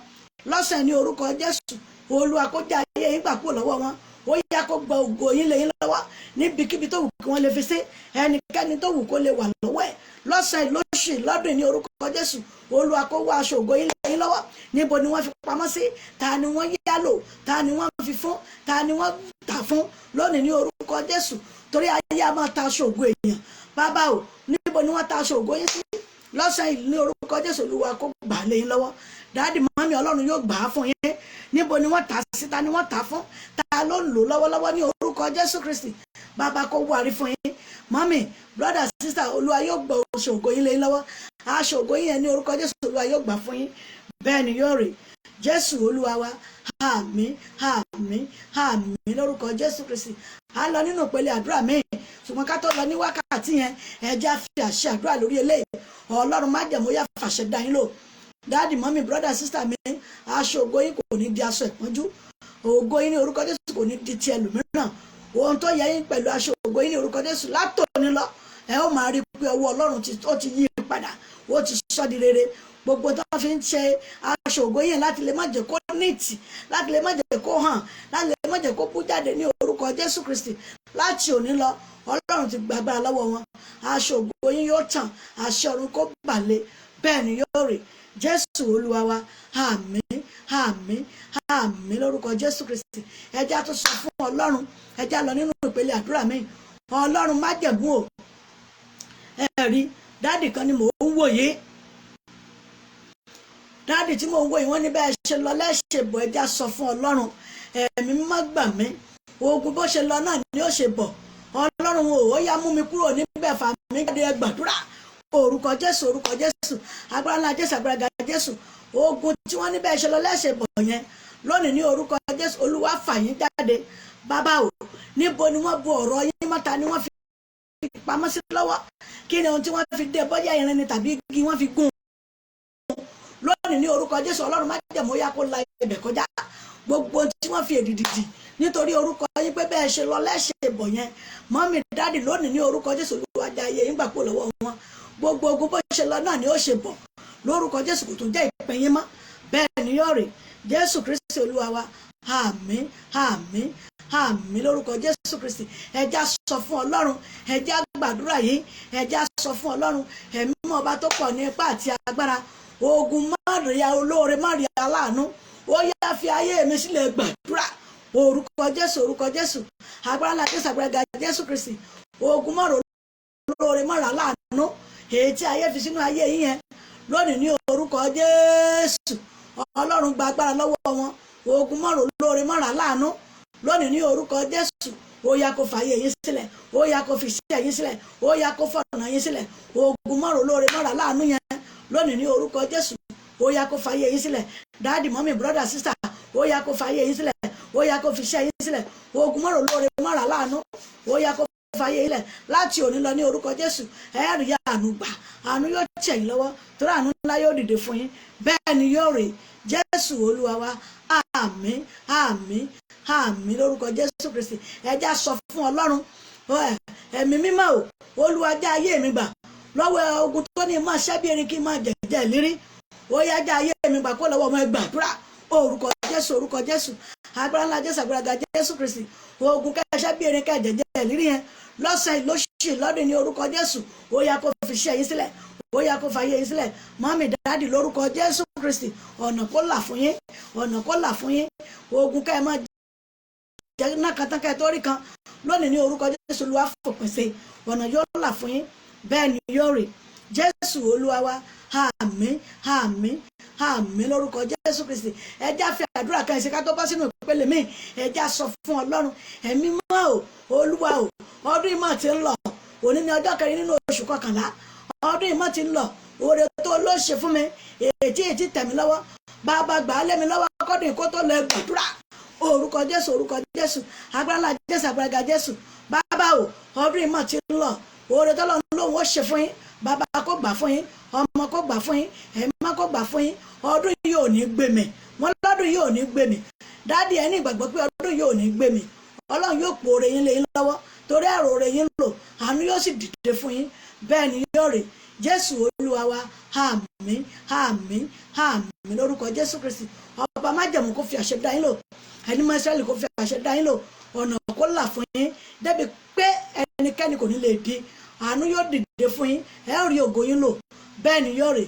Lọ́sẹ̀ ní orúkọ Jésù, Olúwa kó já ayé yín gbà kúrò lọ́wọ́ wọn. Ó yá, kó gba ògo yín lé yín lọ́wọ́ níbikíbi tó wù kí wọ́n lè fi sí, ẹnikẹ́ni tó wù kó lè wà lọ́wọ́ ẹ̀. Lọ́sẹ̀ lóṣù. Lóṣù lọ́dún ní orúkọ Jésù, Olúwa kó wá aṣọ ògo yín lé yín lọ́wọ́. Níbo ni wọ́n fi pamọ́ sí? Ta ni wọ́n yá lò? Ta ni wọ́n fi fún? Ta ni wọ́n tà fún? Lónìí ní orúkọ Jésù, torí ayé a máa ta aṣọ ògo èèyàn. Bàbá o, níbo ni wọ́n ta aṣọ ògo yín sí? Lọ́sàn-án yìí ní orúkọ Jésù, Olúwa kó gbà lé yín lọ́wọ́. Daddy, mummy, Ọlọ́run yóò gbà á fún yín. Níbo ni wọ́n tà sí? Ta ni wọ́n tà fún? Ta ló ń lò lọ́wọ́lọ́wọ́? Ní orúkọ Jésù Kristi, bàbá kó wárí fún yín. Mummy, brother, sister, Olúwa yóò gbọ́ aṣọ ògo yín lé yín lọ́wọ́. Aṣọ ògo yín yẹn ní orúkọ Jésù, Olúwa yóò gbà fún yín. Bẹ́ẹ̀ ni yóò rí. Jésù Olúwa wa. Àmín, àmín, àmín lórúkọ Jésù Kristi. A lọ nínú ìpele àdúrà míì, ṣùgbọ́n ká tó lọ ní wákàtí yẹn, ẹ jẹ́ á fi àṣẹ àdúrà lórí eléyìí. Ọlọ́run májẹ̀mú yá fàṣẹ dá yín lò. Daddy, mummy, brother, sister mi, aṣọ ògo yín kò ní di aṣọ ìpọ́njú. Ògo yín ní orúkọ Jésù kò ní di ti ẹlòmíràn. Ohun tó yẹ yín pẹ̀lú aṣọ ògo yín ní orúkọ Jésù, látòní lọ, ẹ ó máa rí pé ọwọ́ Ọlọ́run ó ti yí padà, ó ti sọ di rere. Gbogbo tó fi ń ṣe aṣọ ògo yẹn láti lè má jẹ́ kó neat, láti lè má jẹ́ kó hàn, láti lè má jẹ́ kó bú jáde, ní orúkọ Jésù Kristi, láti òní lọ, Ọlọ́run ti gbàgbára lọ́wọ́ wọn. Aṣọ ògo yín yóò tàn, àṣẹ ọ̀run kó bàlẹ̀. Bẹ́ẹ̀ ni yóò rí. Jésù Olúwa wa. Àmín, àmín, àmín lórúkọ Jésù Kristi. Ẹ jẹ́ á tó sọ fún Ọlọ́run. Ẹ jẹ́ á lọ nínú ìpele àdúrà mi. Ọlọ́run májẹ̀mú o. Ẹ rí daddy kan ni mò ń wò yìí. Daddy tí mò ń wò yìí, wọ́n ní bẹ́ẹ̀ ṣe lọ lẹ́ṣẹ̀ bọ̀. Ẹ jẹ́ á sọ fún Ọlọ́run, ẹ̀mí mímọ́ gbà mí. Ogun bó ṣe lọ náà ni ó ṣe bọ̀. Ọlọ́run o, ó yá, mú mi kúrò níbẹ̀, fà mí jáde. Ẹ gbàdúrà. Orúkọ Jésù, orúkọ Jésù, agbára ńlá Jésù, agbára ga Jésù. Ogun tí wọ́n ní bẹ́ẹ̀ ṣe lọ lẹ́ṣẹ̀ bọ̀ yẹn, lónìí ní orúkọ Jésù, Olúwa fà yín jáde. Bàbá o, níbo ni wọ́n bu ọ̀rọ̀ yín mọ́ta ni wọ́n fi pamọ́ sí lọ́wọ́? Kí ni ohun tí wọ́n fi dé? Bọ́yá irin ni tàbí igi wọ́n fi gún un. Lónìí ní orúkọ Jésù, Ọlọ́run májẹ̀mú yá kó la ibẹ̀ kọjá. Gbogbo tí wọ́n fi èdìdì dì nítorí orúkọ yín pé bẹ́ẹ̀ ṣe lọ lẹ́ṣẹ̀ bọ̀ yẹn, mummy, daddy, lónìí ní orúkọ Jésù, Olúwa já ayé yín gbà kó lọ́wọ́ wọn. Gbogbo ogun bó ṣe lọ náà ni ó ṣe bọ̀. Lórúkọ Jésù, kò tún jẹ́ ìpín yín mọ́. Bẹ́ẹ̀ ni yóò rí. Jésù Kristi Olúwa wa. Àmín, àmín, àmín lórúkọ Jésù Kristi. Ẹ jẹ́ á sọ fún Ọlọ́run. Ẹ jẹ́ á gbàdúrà yìí. Ẹ jẹ́ á sọ fún Ọlọ́run, ẹ̀mí mọ́, ọba tó pọ̀ ní ipá àti agbára. Ogun má rí olóore, má rí aláàánú, ó yá, fi ayé mi sílẹ̀. Gbàdúrà. Orúkọ Jésù, orúkọ Jésù, agbára ńlá Jésù, agbára ga Jésù Kristi. Ogun má rí olóore, má rí aláàánú, èyí tí ayé fi sínú ayé yín yẹn, lónìí ní orúkọ Jésù, Ọlọ́run gba agbára lọ́wọ́ wọn. Ogun má rí olóore, má rí aláàánú, lónìí ní orúkọ Jésù, ó yá, kó fàyè yín sílẹ̀. Ó yá, kó fi iṣẹ́ yín sílẹ̀. Ó yá, kó fọ̀nà yín sílẹ̀. Ogun má rí olóore, má rí aláàánú yẹn, lónìí ní orúkọ Jésù, ó yá, kó fàyè yín sílẹ̀. Daddy, mummy, brother, sister, ó yá, kó fàyè yín sílẹ̀. Ó yá, kó fi iṣẹ́ yín sílẹ̀. Ogun má rí olóore, má rí aláàánú, ó yá, kó fàyè yín lẹ̀ láti òní lọ ní orúkọ Jésù. Ẹ rí àánú gbà, àánú yóò tẹ̀ yín lọ́wọ́, torí àánú ńlá yóò dìde fún yín. Bẹ́ẹ̀ ni yóò rí. Jésù Olúwa wa. Àmín, àmín, àmín lórúkọ Jésù Kristi. Ẹ jẹ́ á sọ fún Ọlọ́run, ẹ̀mí mímọ́ o, Olúwa já ayé mi gbà lọ́wọ́ ogun tó ní máa ṣẹ́ bí erin kí n máa jẹ̀jẹ̀ lérí. Ó yá, já ayé mi gbà kó lọ́wọ́ ọmọ. Ẹgbàdúrà. Orúkọ Jésù, orúkọ Jésù, agbára ńlá Jésù, agbára ga Jésù Kristi. Ogun kẹsẹ́ bí erin kẹjẹ̀jẹ̀ lérí yẹn, lọ́sẹ̀, lóṣù, lọ́dún, ní orúkọ Jésù, ó yá, kó fi ṣe yín sílẹ̀. Ó yá, kó fàyè yín sílẹ̀. Mummy, daddy, lórúkọ Jésù Kristi, ọ̀nà kó là fún yín, ọ̀nà kó là fún yín. Ogun kẹ́ ẹ máa jẹ́ náà kan tán kẹ́ ẹ tó rí kan, lónìí ní orúkọ Jésù, Olúwa fòpin sí. Ọ̀nà yóò là fún yín. Bẹ́ẹ̀ ni yóò rí. Jésù Olúwa wa. Àmín, àmín, àmín lórúkọ Jésù Kristi. Ẹ jẹ́ á fi àdúrà kan ìṣe ká tó bọ́ sínú ìpele míì. Ẹ jẹ́ á sọ fún Ọlọ́run, ẹ̀mí mọ́ o, Olúwa o, ọdún ìmọ̀ ti ń lọ. Òní ní ọjọ́ kẹrin nínú oṣù kọkànlá. Ọdún ìmọ̀ ti ń lọ. Oore tó ló ṣe fún mi, ètí ètí tẹ̀mí lọ́wọ́, bàbá, gbà á lé mi lọ́wọ́ kọ́dún kó tó lọ. Gbàdúrà. Orúkọ Jésù, orúkọ Jésù, agbára ńlá Jésù, agbára ga Jésù. Bàbá o, ọdún ìmọ̀ ti ń lọ. Oore tọ́lọ́run lóun ó ṣe fún yín, bàbá kó gbà fún yín, ọmọ kó gbà fún yín, ẹ̀mí kó gbà fún yín. Ọdún yìí ò ní gbé mi. Wọ́n lọ́dún yìí ò ní gbé mi. Daddy, ẹ ní ìgbàgbọ́ pé ọdún yìí ò ní gbé mi. Ọlọ́run yóò pò oore yín lé yín lọ́wọ́, torí ẹ̀rọ oore yín lò. Àánú yóò sì dìde fún yín. Bẹ́ẹ̀ ni yóò rí. Jésù Olúwa wa. Àmín, àmín, àmín lórúkọ Jésù Kristi. Ọba májẹ̀mú kó fi àṣẹ dá yín lò. Ẹni mọ́ Ísírẹ́lì kó fi àṣẹ dá yín lò. Ọ̀nà kó là fún yín débi pé ẹnikẹ́ni kò ní lè di. Àánú yóò dìde fún yín. Ẹ ó rí ògo yín lò. Bẹ́ẹ̀ ni yóò rè.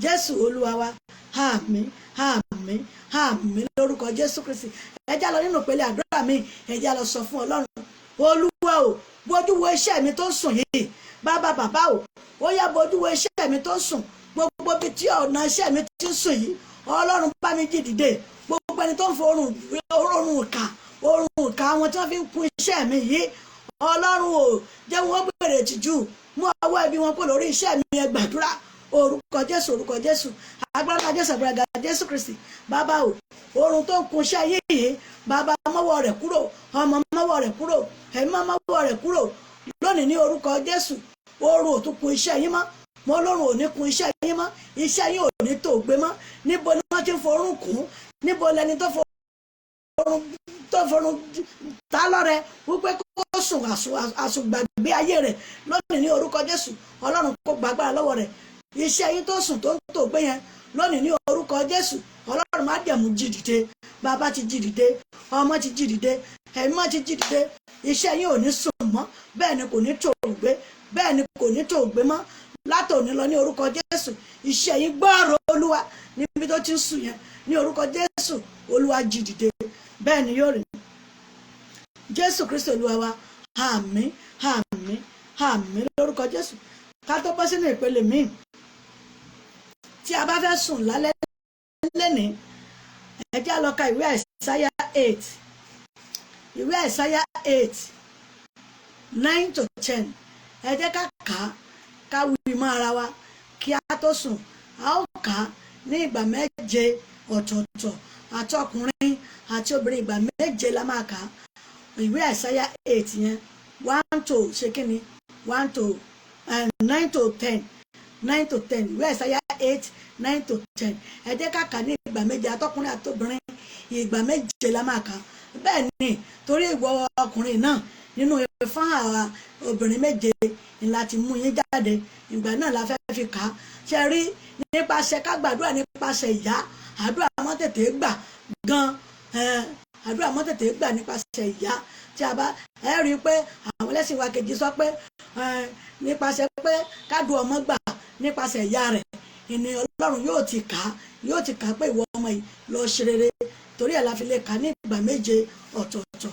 Jésù Olúwa wa. Àmín, àmín, àmín lórúkọ Jésù Kristi. Ẹ já lọ nínú ìpele àdúrà mi. Ẹ já lọ sọ fún Ọlọ́run: Olúwa o, bójú wo iṣẹ́ mi tó ń sùn yìí. Bàbá, bàbá o, ó yá, bójú wo iṣẹ́ mi tó ń sùn. Gbogbo ibi tí ọ̀nà iṣẹ́ mi ti ń sùn yìí, Ọlọ́run, bá mi jí dìde. Gbogbo ẹni tó ń fọ oorun ìkà, oorun ìkà àwọn tí wọ́n fi ń kun iṣẹ́ mi yìí, Ọlọ́run o, jẹ́ wọ́n bèrè tìjú. Mú ọwọ́ ẹbí wọn kó lórí iṣẹ́ mi. Ẹ gbàdúrà. Orúkọ Jésù, orúkọ Jésù, agbára Jésù, agbára Jésù Kristi. Bàbá o, oorun tó ń kun iṣẹ́ yìí, bàbá, mọ́wọ́ rẹ̀ kúrò. Ọmọ, mọ́wọ́ rẹ̀ kúrò. Ẹ̀mí, mọ́wọ́ rẹ̀ kúrò lónìí ní orúkọ Jésù. Oorun ò tún kun iṣẹ́ yín mọ́. Mo lórun ò ní kun iṣẹ́ yín mọ́. Iṣẹ́ yín ò ní tó gbé mọ́. Níbo ni wọ́n ti ń forún kùn? Níbo lẹni tó forún ta lọ́rẹ wípé kó sùn àsùngbàgbé ayé rẹ̀? Lónìí ní orúkọ Jésù, Ọlọ́run kó gbàgbára lọ́wọ́ rẹ̀. Iṣẹ́ yín tó sùn, tó ń tò gbé yẹn, lónìí ní orúkọ Jésù, Ọlọ́run má dẹ̀mú jí dìde. Bàbá ti jí dìde, ọmọ ti jí dìde, ẹ̀mí ti jí dìde. Iṣẹ́ yín ò ní sùn mọ́, bẹ́ẹ̀ ni kò ní tò gbé, bẹ́ẹ̀ ni kò ní tò gbé mọ́ látòní lọ ní orúkọ Jésù. Iṣẹ́ yín, gbọ́ọ̀rọ̀ Olúwa, níbi tó ti ń sùn yẹn, ní orúkọ Jésù, Olúwa jí dìde. Bẹ́ẹ̀ ni yóò rí. Jésù Kristo Olúwa wa. Àmín, àmín, àmín lórúkọ Jésù. Ká tó bọ́ sínú ìpele míì, tí a bá fẹ́ sùn lálẹ́ lẹ́nìí, ẹ jẹ́ á lọ ka ìwé Àìsáyà 8, ìwé Àìsáyà 8:9 to 10. Ẹ jẹ́ ká kà á, ká wí mọ́ ara wa kí a tó sùn. A ó kà á ní ìgbà méje ọ̀tọ̀ọ̀tọ̀, àtọkùnrin àti obìnrin. Ìgbà méje la máa kà á. Ìwé Àìsáyà 8 yẹn, one to ṣe kí ni, one to 9 to 10, 9 to 10. Ìwé Àìsáyà 8:9 to 10. Ẹ jẹ́ ká kà ní ìgbà méje, àtọkùnrin àtobìnrin. Ìgbà méje la máa kà. Bẹ́ẹ̀ ni, torí ìwọ ọkùnrin náà, nínú fún àwa obìnrin méje ni láti mú yín jáde. Ìgbà náà la fẹ́ fi kà á. Ṣe rí nípasẹ̀ ká gbàdúrà nípasẹ̀ ìyá, àdúrà mọ́ tètè gbà gan. Àdúrà mọ́ tètè gbà nípasẹ̀ ìyá. Tí a bá ẹ rí i pé àwọn ẹlẹ́sìn wa kejì sọ pé nípasẹ̀ pé kádùn ọmọ gbà nípasẹ̀ ìyá rẹ̀, ìní Ọlọ́run yóò ti kà á, yóò ti kà á pé ìwọ ọmọ yìí, lọ ṣe rere. Torí ẹ̀ la fi lè kà ní ìgbà méje ọ̀tọ̀ọ̀tọ̀.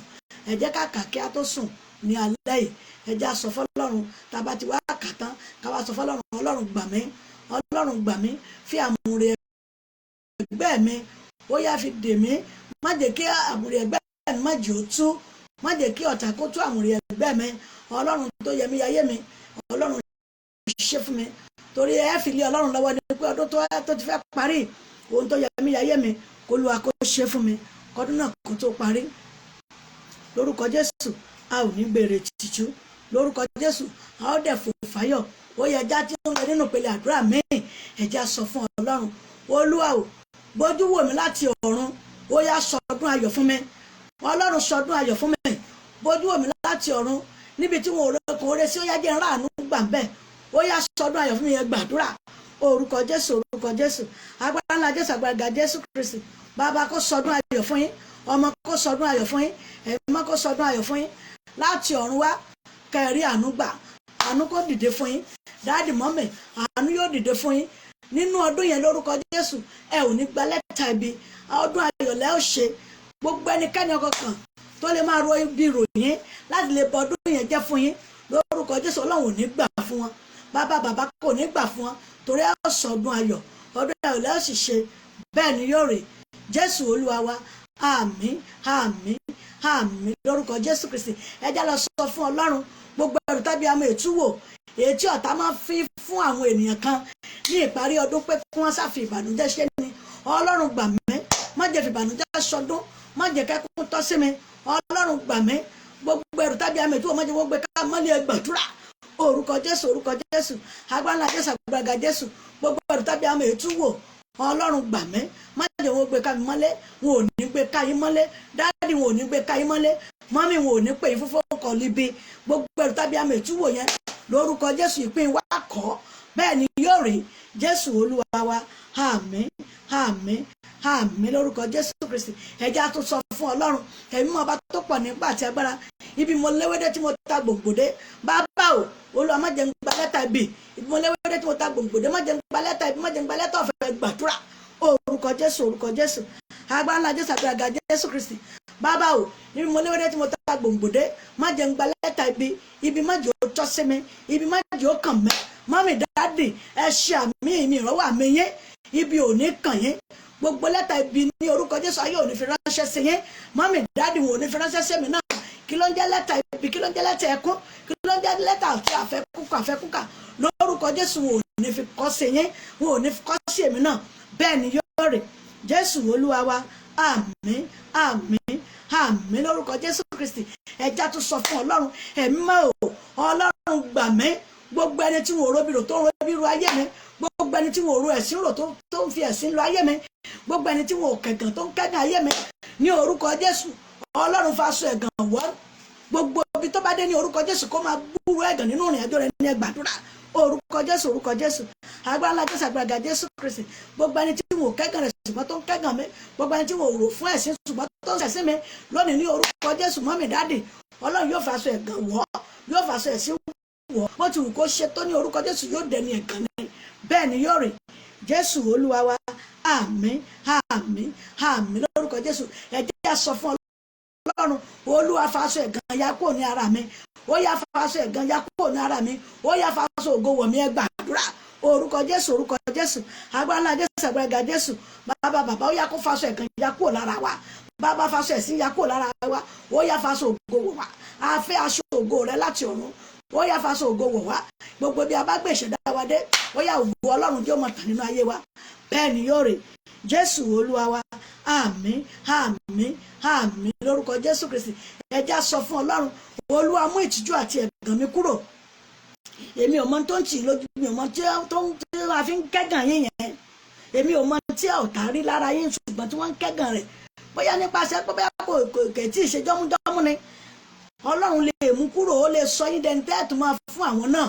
Ẹ jẹ́ ká kà kí a tó sùn ní alẹ́ yìí. Ẹ jẹ́ á sọ fọ́lọ́run. Tá a bá ti wá kà tán, ká wá sọ fọ́lọ́run: Ọlọ́run, gbà mí. Ọlọ́run, gbà mí. Fi àmùrè ẹgbẹ́ mi, ó yá, fi dè mí. Má jẹ́ kí àmùrè ẹgbẹ́ mi, má jẹ́ ó tú. Má jẹ́ kí ọ̀tá kó tú àmùrè ẹgbẹ́ mi. Ọlọ́run tó yẹ mí yayé mi, Ọlọ́run, ṣe fún mi. Torí ẹ fi lé Ọlọ́run lọ́wọ́ ni pé ọdún tó ti fẹ́ parí, ohun tó yẹ mí yayé mi, kó lu àkó ṣe fún mi kọ́dún náà kó tó parí. Lórúkọ Jésù, a ò ní gbèrè tìjú. Lórúkọ Jésù, a ó dẹ̀ fò fáyọ̀. Ó yẹ ẹja tí ó ń lọ nínú ìpele àdúrà míì. Ẹja sọ fún Ọlọ́run: Olúwa o, bójú wò mí láti ọ̀run. Ó yá, sọdún ayọ̀ fún mi. Ọlọ́run, sọdún ayọ̀ fún mi. Bójú wò mí láti ọ̀run, níbi tí wọn ò rẹ kò rẹ sí. Ó yá, jẹ́ ráàánú gbà ń bẹ̀. Ó yá, sọdún ayọ̀ fún mi. Yẹn gbàdúrà. Orúkọ Jésù, orúkọ Jésù, agbára ńlá Jésù, agbára ga Jésù Kristi. Bàbá kó sọdún ayọ̀ fún yín, ọmọ kó sọdún ayọ̀ fún yín, ẹ̀mí kó sọdún ayọ̀ fún yín láti ọ̀run wá. Kẹrí àánú gbà. Àánú kó dìde fún yín. Daddy, mummy, àánú yóò dìde fún yín nínú ọdún yẹn lórúkọ Jésù. Ẹ ò ní gba lẹ́tà ibi. Ọdún ayọ̀ lẹ́ ò ṣe. Gbogbo ẹnikẹ́ni ọkàn tó lè máa ro ibi ròyìn láti lè bọ ọdún yẹn jẹ́ fún yín, lórúkọ Jésù, Ọlọ́run ò ní gbà fún wọn. Bàbá, bàbá kò ní gbà fún wọn, torí ẹ ó sọ ọdún ayọ̀. Ọdún ayọ̀ lẹ́ ò sì ṣe. Bẹ́ẹ̀ ni yóò rè. Jésù Olúwa wa. Àmín, àmín, àmín lórúkọ Jésù Kristi. Ẹ já lọ sọ fún Ọlọ́run: gbogbo ẹrù tàbí àmọ́ ètúwò, èyí tí ọ̀tá máa fi fún àwọn ènìyàn kan ní ìparí ọdún pé kí wọ́n sáfi ìbànújẹ́ ṣe ni, Ọlọ́run, gbà mí. Má jẹ́ fi ìbànújẹ́ sọdún. Má jẹ́ kẹ́kún tọ́ sí mi. Ọlọ́run, gbà mí. Gbogbo ẹrù tàbí àmọ́ ètúwò, má jẹ́ wọ́n gbé ká mọ́lẹ̀. Gbàdúrà. Orúkọ Jésù, orúkọ Jésù, agbára Jésù, agbára Jésù. Gbogbo ẹrù tàbí àmọ́ ètúwò, Ọlọ́run, gbà mí. Má jẹ́ wọ́n gbé ká mi mọ́lẹ̀. Wọn ò ní gbé ká yín mọ́lẹ̀. Daddy, wọn ò ní gbé ká yín mọ́lẹ̀. Mummy, wọn ò ní pè yín fúnfún kọ̀ líbi. Gbogbo ẹrù tàbí àmọ́ ètúwò yẹn, lórúkọ Jésù, ìpín wa kọ́. Bẹ́ẹ̀ ni yóò rí. Jésù Olúwa wa. Àmín, àmín, àmín lórúkọ Jésù Kristi. Ẹjẹ́ á tún sọ fún Ọlọ́run ẹ̀mí mọ́, ọba tó pọ̀ nígbà àti agbára. Ibi mo léwédé tí mo ta gbòǹgbòdé, bàbá o, Olúwa, má jẹ́ ń gba lẹ́tà ibi. Ibi mo léwédé tí mo ta gbòǹgbòdé, má jẹ́ ń gba lẹ́tà ibi, má jẹ́ ń gba lẹ́tà ọ̀fẹ́. Gbàdúrà. Orúkọ Jésù, orúkọ Jésù, agbára ńlá Jésù, àgbàgà Jésù Kristi. Bàbá o, ibi mo léwédé tí mo ta gbòǹgbòdé, má jẹ́ ń gba lẹ́tà ibi. Ibi má jẹ́ ó tọ́ sí mi, ibi má jẹ́ ó kàn mí. Mummy, daddy, ẹ ṣe àmín mi, ìrọ́wọ́ àmín yín. Ibi ò ní kàn yín. Gbogbo lẹ́tà ibi ní orúkọ Jésù, ayé ò ní fi ránṣẹ́ sí yín. Mummy, daddy, wọn ò ní fi ránṣẹ́ sí mi náà. Kí ló ń jẹ́ lẹ́tà ibi? Kí ló ń jẹ́ lẹ́tà ẹkún? Kí ló ń jẹ́ lẹ́tà àti àfẹ́kúkà, àfẹ́kúkà? Lórúkọ Jésù, wọn ò ní fi kọ́ sí yín, wọn ò ní fi kọ́ sí èmi náà. Bẹ́ẹ̀ ni yóò rè. Jésù Olúwa wa. Àmín, àmín, àmín lórúkọ Jésù Kristi. Ẹja tún sọ fún Ọlọ́run ẹ̀mí mọ́ o. Ọlọ́run, gbà mí. Gbogbo ẹni tí wọn ò róbìrò tó ń róbìrò ayé mi, gbogbo ẹni tí wọn ò ro ẹ̀sìn rò tó ń fi ẹ̀sìn lọ ayé mi, gbogbo ẹni tí wọn ò kẹ̀gàn tó ń kẹ́gàn ayé mi, ní orúkọ Jésù, Ọlọ́run faṣọ ẹ̀gàn wọ́. Gbogbo ibi tó bá dé, ní orúkọ Jésù, kó máa gbúrú ẹ̀gàn nínú ìrìn àjò rẹ̀ ní. Ẹgbàdúrà. Orúkọ Jésù, orúkọ Jésù, agbára ńlá Jésù, agbára Jésù Kristi. Gbogbo ẹni tí wọn ò kẹ́gàn rẹ̀ ṣùgbọ́n tó ń kẹ́gàn mi, gbogbo ẹni tí wọn ò rò fún ẹ̀sìn ṣùgbọ́n tó ń ṣẹ̀sìn mi lónìí, ní orúkọ Jésù, mummy, daddy, Ọlọ́run yóò faṣọ ẹ̀gàn wọ́, yóò faṣọ ẹ̀sìn wọ́. Bó ti wù kó ṣe tó, ní orúkọ Jésù, yóò dẹni ẹ̀gàn ni. Bẹ́ẹ̀ ni yóò rìn. Jésù Olúwa wa. Àmín, àmín, àmín lórúkọ Jésù. Ẹ jẹ́ á sọ fún Ọlọ́run: Olúwa, faṣọ ẹ̀gàn ya kúrò ní ara mi. Ó yá, faṣọ ẹ̀gàn ya kúrò ní ara mi. Ó yá, faṣọ ògo wọ̀ mí. Ẹ gbàdúrà. Orúkọ Jésù, orúkọ Jésù, agbára ńlá Jésù, agbára Jésù. Bàbá, bàbá, ó yá, kó faṣọ ẹ̀gàn ya kúrò lára wa. Bàbá, faṣọ ẹ̀sín ya kúrò lára wa. Ó yá, faṣọ ògo wọ̀ wá. A fẹ́ aṣọ ògo rẹ láti ọ̀run. Ó yá, faṣọ ògo wọ̀ wá. Gbogbo bí a bá gbé ìṣẹ̀dá wa dé, ó yá, ògo Ọlọ́run tí ó mọ̀ tàn nínú ayé wa. Bẹ́ẹ̀ ni yóò rè. Jésù Olúwa wa. Àmín, àmín, àmín lórúkọ Jésù Kristi. Ẹ jẹ́ á sọ fún Ọlọ́run: Olúwa, mú ìtìjú àti ẹ̀gàn mi kúrò. Èmi ò mọ tó ń tì í lójú, mi ò mọ tí tó ń tí a fi ń kẹ́gàn yín yẹn. Èmi ò mọ tí ọ̀tá rí lára yín ṣùgbọ́n tí wọ́n ń kẹ́gàn rẹ̀, bóyá nípasẹ̀ pé bóyá kò kò tí ì ṣe jọ́mújọ́mú ni. Ọlọ́run lè mú kúrò, ó lè sọ yín dẹni tẹ́ẹ̀tù máa fún àwọn náà.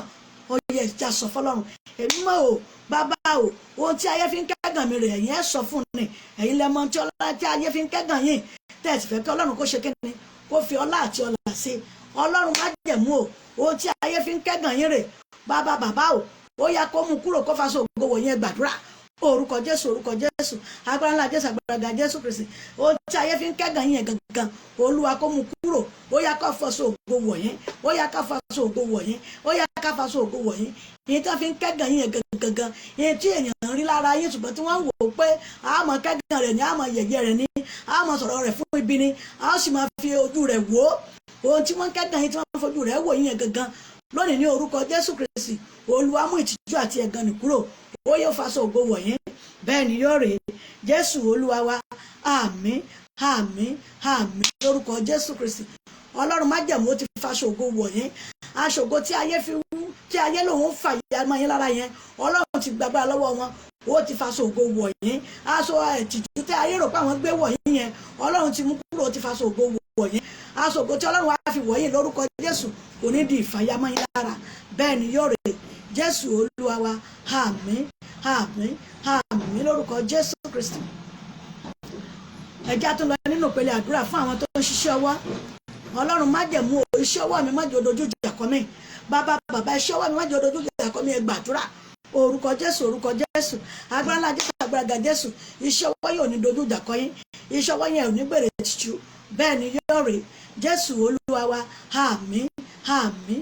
Ó yẹ ìjà sọ fọlọ́run èmi mọ̀ o. Bàbá o, ohun tí ayé fi ń kẹ́gàn mi rè, ẹ̀yin ẹ̀ sọ fún ni. Ẹ̀yin lẹ mọ̀ tí ọlá tí ayé fi ń kẹ́gàn yín, tẹ́ẹ̀sì fẹ́ kí Ọlọ́run kó ṣe kíni, kó fi ọlá àti ọlà sí. Ọlọ́run májẹ̀mú o, ohun tí ayé fi ń kẹ́gàn yín rè, bàbá, bàbá o, ó yá, kó mú kúrò, kó faṣọ ògo wọ̀ yẹn. Gbàdúrà. Orúkọ Jésù, orúkọ Jésù, agbára ńlá Jésù, agbára ga Jésù Kristi. Ohun tí ayé fi ń kẹ́gàn yín gangan, Olúwa, kó mú kúrò. Ó yá, kó faṣọ ògo wọ̀ yín. Ó yá, kó faṣọ ògo wọ̀ yín. Ó yá, ká faṣọ ògo wọ̀ yín. Ìyẹn tí wọ́n fi ń kẹ́gàn yín gangan, ìyẹn tí èèyàn rí lára yín ṣùgbọ́n tí wọ́n ń wò ó pé àmọ́ kẹ́gàn rẹ̀ ní, àmọ́ yẹ̀yẹ́ rẹ̀ ní, àmọ́ sọ̀rọ̀ rẹ̀ fún ibi ni, a sì máa fi ojú rẹ̀ wò ó. Ohun tí wọ́n ń kẹ́gàn yín, tí wọ́n fojú rẹ̀ wò yín gangan lónìí, ní orúkọ Jésù Kristi, Olúwa, mú ìtìjú àti ẹ̀gàn nì kúrò. Ó yóò faṣọ ògo wọ̀ yín. Bẹ́ẹ̀ ni yóò rèé. Jésù Olúwa wa. Àmín, àmín, àmín lórúkọ Jésù Kristi. Ọlọ́run májẹ̀mú, ó ti faṣọ ògo wọ̀ yín. Aṣọ ògo tí ayé fi wú, tí ayé lòun fà ya mọ́ yín lára yẹn, Ọlọ́run ti gbàgbára lọ́wọ́ wọn, ó ti faṣọ ògo wọ̀ yín. Aṣọ ìtìjú tí ayé rò pé àwọn gbé wọ̀ yín yẹn, Ọlọ́run ti mú kúrò, ó ti faṣọ ògo wọ̀ yín. Aṣọ ògo tí Ọlọ́run wá fi wọ̀ yín, lórúkọ Jésù, kò ní di ìfàyàmọ́ yín lára. Bẹ́ẹ̀ ni yóò rè. Jésù Olúwa wa. Àmín, àmín, àmín lórúkọ Jésù Kristi. Ẹjá tó lọ nínú ìpele àdúrà fún àwọn tó ń ṣiṣẹ́ ọwọ́. Ọlọ́run májẹ̀mú o, iṣẹ́ ọwọ́ mi, má jẹ́ ó dojú ìjà kọ mí. Bàbá, bàbá, iṣẹ́ ọwọ́ mi, má jẹ́ ó dojú ìjà kọ mí. Ẹ gbàdúrà. Orúkọ Jésù, orúkọ Jésù, agbára ńlá Jésù, agbára ga Jésù. Iṣẹ́ ọwọ́ yóò ní dojú ìjà kọ yín. Iṣẹ́ ọwọ́ yẹn ò ní gbèrè tìjú. Bẹ́ẹ̀ ni yóò rí. Jésù Olúwa wa. Àmín, àmín,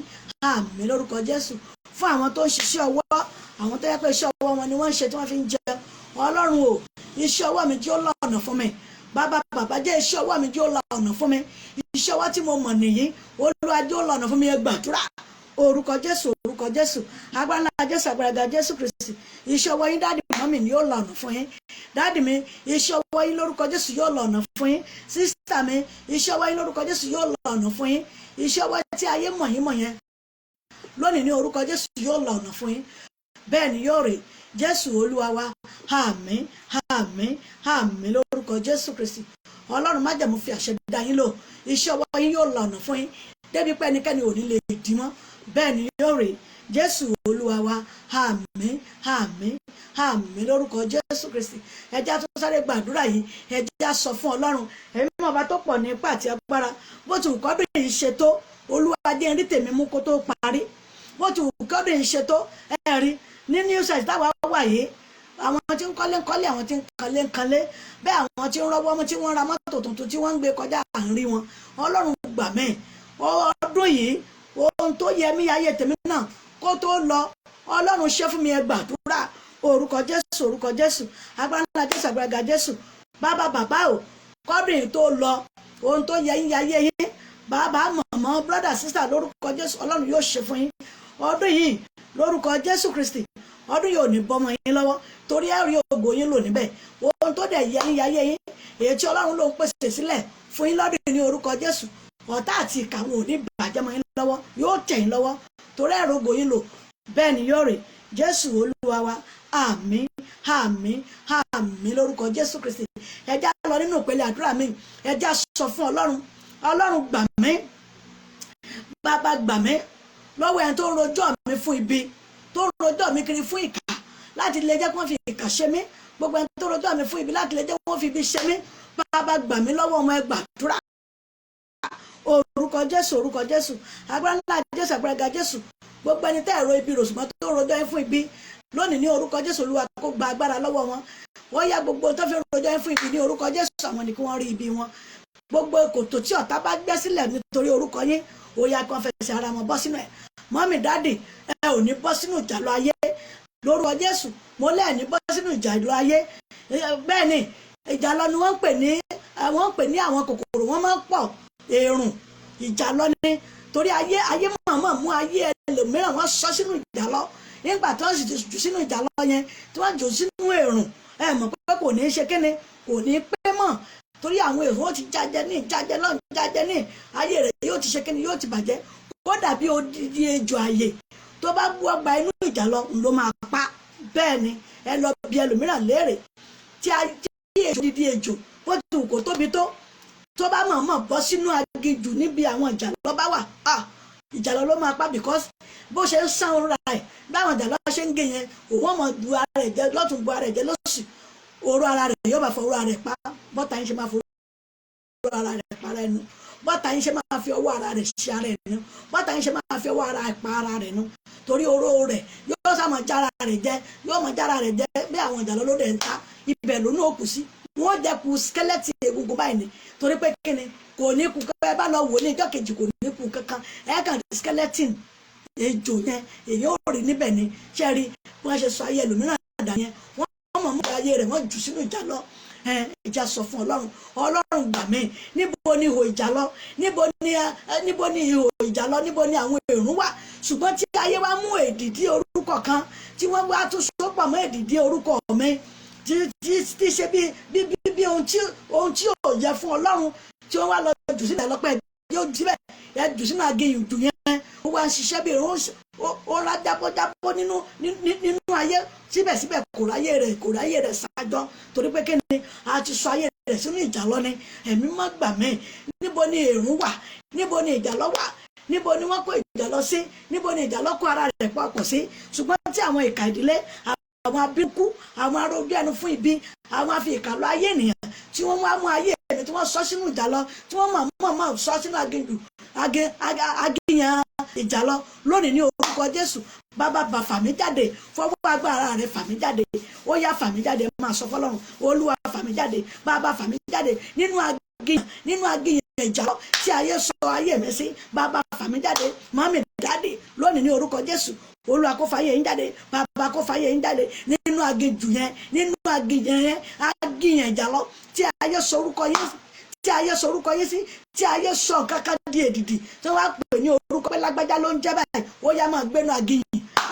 àmín lórúkọ Jésù. Fún àwọn tó ń ṣiṣẹ́ ọwọ́, àwọn tó yẹ pé iṣẹ́ ọwọ́ wọn ni wọ́n ń ṣe tí wọ́n fi ń jẹ, Ọlọ́run o, iṣẹ́ ọwọ́ mi jẹ́ ó la ọ̀nà fún mi. Bàbá, bàbá, jẹ́ iṣẹ́ ọwọ́ mi jẹ́ ó la ọ̀nà fún mi. Iṣẹ́ ọwọ́ tí mo mọ̀ nìyí, Olúwa, jẹ́ ó la ọ̀nà fún mi. Ẹ gbàdúrà. Orúkọ Jésù, orúkọ Jésù, agbára ńlá Jésù, agbára ga Jésù Kristi. Iṣẹ́ ọwọ́ yín, daddy, mummy, ni yóò la ọ̀nà fún yín. Daddy mi, iṣẹ́ ọwọ́ yín, lórúkọ Jésù, yóò la ọ̀nà fún yín. Sister mi, iṣẹ́ ọwọ́ yín, lórúkọ Jésù, yóò la ọ̀nà fún yín. Iṣẹ́ ọwọ́ tí ayé mọ̀ yín mọ̀ yẹn lónìí, ní orúkọ Jésù, yóò la ọ̀nà fún yín. Bẹ́ẹ̀ ni yóò rè. Jésù Olúwa wa. Àmín, àmín, àmín lórúkọ Jésù Kristi. Ọlọ́run májẹ̀mú fi àṣẹ dá yín lò. Iṣẹ́ ọwọ́ yín yóò la ọ̀nà fún yín débi pé ẹnikẹ́ni ò ní lè dì mọ́. Bẹ́ẹ̀ ni yóò rè. Jésù Olúwa wa. Àmín, àmín, àmín lórúkọ Jésù Kristi. Ẹ jẹ́ á tó sáré gbàdúrà yìí. Ẹ jẹ́ á sọ fún Ọlọ́run ẹ̀mí mọ̀ bá tó pọ̀ ní ipá àti agbára. Bó ti wù kọ́dún yìí ṣe tó, Olúwa, jẹ́ n rí tèmi mú kó tó parí. Bó ti wù kọ́dún yìí ṣe tó, ẹ rí ní new site táwa wà yìí, àwọn tí ń kọ́lé ń kọ́lé, àwọn tí ń kanlé ń kanlé, bẹ́ẹ̀ àwọn tí ń rọ́wọ́ mú, tí wọ́n ra mọ́tò tuntun, tí wọ́n ń gbé kọjá, à ń rí wọn. Ọlọ́run, gbà mí. Ọdún yìí, ohun tó yẹ mí, ayé tèmi náà, kó tó lọ, Ọlọ́run, ṣe fún mi. Ẹ gbàdúrà. Orúkọ Jésù, orúkọ Jésù, agbára ńlá Jésù, agbára Jésù. Bàbá, bàbá o, kọ́dún yìí tó lọ, ohun tó yẹ yín, ayé yín, bàbá, mọ̀mọ́, brother, sister, lórúkọ Jésù, Ọlọ́run yóò ṣe fún yín ọdún yìí lórúkọ Jésù Kristi. Ọdún yìí ò ní bọ́mọ yín lọ́wọ́, torí ẹ rí ògo yín lò níbẹ̀. Ohun tó dẹ̀ yẹ yín, ayé yín, èyí tí Ọlọ́run ló ń pèsè sílẹ̀ fún yín lọ́dún ní orúkọ Jésù, ọ̀tá àti ìkà wọn ò ní bàjẹ́ mọ́ yín lọ́wọ́, yóò tẹ̀ yín lọ́wọ́, torí ẹ rí ògo yín lò. Bẹ́ẹ̀ ni yóò rè. Jésù Olúwa wa. Àmín, àmín, àmín lórúkọ Jésù Kristi. Ẹ já lọ nínú ìpele àdúrà mi. Ẹ já sọ fún Ọlọ́run. Ọlọ́run, gbà mí. Bàbá, gbà mí lọ́wọ́ ẹni tó ń rojọ́ mi fún ibi, tó ń rojọ́ mi kiri fún ìkà, láti lè jẹ́ kí wọ́n fi ìkà ṣe mí. Gbogbo ẹni tó rojọ́ mi fún ibi, láti lè jẹ́ kí wọ́n fi ibi ṣe mí, Bàbá, gbà mí lọ́wọ́ ọmọ. Ẹ gbàdúrà. Orúkọ Jésù, orúkọ Jésù, agbára ńlá Jésù, agbára ga Jésù. Gbogbo ẹni tẹ́ ẹ̀rọ ibi ròṣùmọ́, tó rojọ́ yín fún ibi lónìí, ní orúkọ Jésù, Olúwa kó gba agbára lọ́wọ́ wọn. Wọ́n yá gbogbo tó fi rojọ́ yín fún ibi, ní orúkọ Jésù, àwọn ni kí wọ́n rí ibi wọn. Gbogbo kòtò tí ọ̀tá bá gbẹ́ sílẹ̀ nítorí orúkọ yín, ó yá, kí wọ́n fẹsẹ̀ ara wọn bọ́ sínú ẹ̀. Mummy, daddy, ẹ ò ní bọ́ sínú ìjàlọ ayé lórúkọ Jésù. Mo lẹ́ẹ̀ ní bọ́ sínú ìjàlọ ayé. Bẹ́ẹ̀ ni, ìjàlọ ni wọ́n ń pè ní àwọn kòkòrò, wọ́n máa ń pọ̀ èrùn. Ìjàlọ ni, torí ayé mọ̀ọ́mọ̀ mú ayé ẹlòmíràn, wọ́n sọ sínú ìjàlọ. Nígbà tí wọ́n sì ti jù sínú ìjàlọ yẹn, tí wọ́n jù sínú èrùn, ẹ mọ̀ pé kò ní í ṣe kíni, kò ní í pé mọ̀, torí àwọn èrò wọn ti jájẹ ní jájẹ náà, jájẹ ní ayé rẹ̀ yóò ti ṣe kíni, yóò ti bàjẹ́. Kó dàbí odidi ejò àyè tó bá bú ọgbà inú ìjàlọ ló máa pa. Bẹ́ẹ̀ ni, ẹ lọ bí ẹlòmíràn léèrè, tí ejò, odidi ejò, bó ti wù kó tóbi tó, tó bá mọ̀ọ́mọ̀ bọ́ sínú aginjù níbi àwọn ìjàlọ bá wà, ìjàlọ ló máa pa, because bó ṣe ń sán ra ẹ̀, báwọn ìjàlọ ṣe ń gé yẹn, òun ọmọ bu ara ẹ̀ jẹ lọ́tún, bu ara ẹ̀ jẹ lọ́sì, oró ara rẹ̀ yóò bá fọ oró ara rẹ̀ pa. Bọ́tà yín ṣe máa fọ oró ara rẹ̀ para ẹnu, bọ́tà yín ṣe máa fi ọwọ́ ara rẹ̀ ṣe ara ẹ̀ nu, bọ́tà yín ṣe máa fi ọwọ́ ara ẹ̀ pa ara rẹ̀ nu, torí oró rẹ̀ yóò sá máa jára rẹ̀ jẹ, yóò máa jára rẹ̀ jẹ bí àwọn ìjàlọ ló dẹ̀ ń ta. Ibẹ̀ ló ní òkú sí, wọ́n jẹ́ ku skeleton, egungun báyìí ni. Torí pé kíni? Kò ní kú. Ẹ bá lọ wò ní ìjọ́ kejì, kò ní kú kankan. Ẹ kàn skeleton ejò yẹn, èyí ò rí níbẹ̀ ni. Ṣe rí bí wọ́n ṣe sọ ayé ẹlòmíràn dà yẹn? Wọ́n mọ̀ mọ́ ayé rẹ̀, wọ́n jù sínú ìjà lọ. Ìjà, sọ fún Ọlọ́run. Ọlọ́run, gbà mí. Níbo ni ihò ìjà lọ? Níbo ni ihò ìjà lọ? Níbo ni àwọn èrún wà? Ṣùgbọ́n tí ayé wa mú èdìdí orúkọ kan, tí wọ́n wá tún sopọ̀ mọ́ èdìdí orúkọ mi, tí ṣe bí ohun tí ò yẹ fún Ọlọ́run, tí wọ́n wá lọ jù sílẹ̀ lọ́pẹ́, yóò jù síbẹ̀, ẹ jù sínú aginjù yẹn, ó wá ń ṣiṣẹ́ bí irun, ó rá jábọ́jábọ́ nínú ayé. Síbẹ̀síbẹ̀, kò ráyè rẹ̀ sájọ́, torí pé kíni? A ti sọ ayé rẹ̀ sínú ìjàlọ ni. Ẹ̀mí má gbà mí. Níbo ni èrún wà? Níbo ni ìjàlọ wà? Níbo ni wọ́n kó ìjàlọ sí? Níbo ni ìjàlọ kó ara rẹ̀ papọ̀ sí? Ṣùgbọ́n tí àwọn ìkà ìdílé, àwọn abíkú, àwọn arójú ẹnu fún ibi, àwọn afi ìkà lọ ayé ènìyàn, tí wọ́n wá mú ayé mi, tí wọ́n sọ sínú ìjàlọ, tí wọ́n mọ̀ mọ̀ mọ̀ sọ sínú aginjù, aginyan ìjàlọ lónìí, ní orúkọ Jésù, Bàbá, bá fà mí jáde. Fọwọ́ agbára rẹ̀ fà mí jáde. Ó yá, fà mí jáde. Máa sọ fọlọ́run. Olúwa, fà mí jáde. Bàbá, fà mí jáde nínú aginyan ìjàlọ tí ayé sọ ayé mi sí. Bàbá, fà mí jáde. Mummy, daddy, lónìí, ní orúkọ Jésù, Olúwa kó fàyè yín jáde. Bàbá, kó fàyè yín jáde nínú aginjù yẹn, nínú aginjù yẹn, aginyan ìjàlọ tí ayé sọ orúkọ yín, tí ayé sọ orúkọ yín sí, tí ayé sọ nǹkan kan di èdìdì, tí wọ́n á pè ní orúkọ pé lágbájá ló ń jẹ́ báyìí. Ó yá, máa gbénu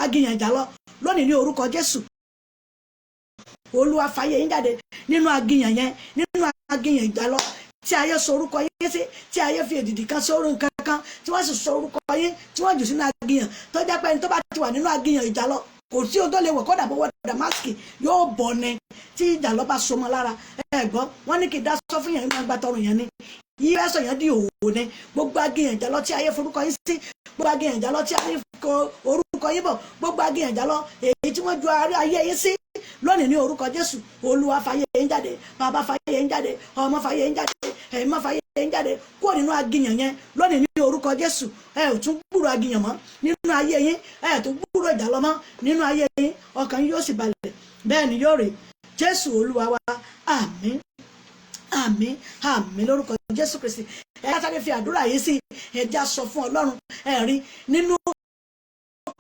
aginyan ìjàlọ lónìí, ní orúkọ Jésù. Olúwa fàyè yín jáde nínú aginyan yẹn, nínú aginyan ìjàlọ tí ayé sọ orúkọ yín sí, tí ayé fi èdìdì kan sórí nǹkan kan, tí wọ́n sì sọ orúkọ yín, tí wọ́n jù sínú aginyan, tó jẹ́ pé ẹni tó bá ti wà nínú aginyan ìjàlọ, kò sí ohun tó lè wọ̀, kódà bọ́wọ́ damaski, yóò bọ̀ ni tí ìjàlọ bá so mọ́ lára. Ẹ gbọ́, wọ́n ní kí n dá sọ fún yẹn, gbàgbà tọrùn yẹn ni yí fẹ́ sọ yẹn di òwò ni. Gbogbo aginyan ìjàlọ tí ayé forúkọ yín sí. Gbogbo aginjù ìjàlọ tí a ní kọ orúkọ yín bọ̀, gbogbo aginjù ìjàlọ èyí tí wọ́n ju ayé yín sí lónìí, ní orúkọ Jésù, Olúwa fàyè yín jáde. Bàbá fàyè yín jáde, ọmọ fàyè yín jáde, ẹ̀mí mọ́ fàyè yín jáde kúrò nínú aginjù yẹn lónìí ní orúkọ Jésù. Ẹ ò tún gbúrò aginjù mọ́ nínú ayé yín, ẹ ò tún gbúrò ìjàlọ mọ́ nínú ayé yín. Ọkàn yín yóò sì balẹ̀. Bẹ́ẹ̀ ni yóò rè. Jésù Olúwa wa. Àmín, àmín, àmín lórúkọ Jésù Kristi. Ẹ ká sáré fi àdúrà yìí sí. Ẹ já sọ fún Ọlọ́run. Ẹ rí nínú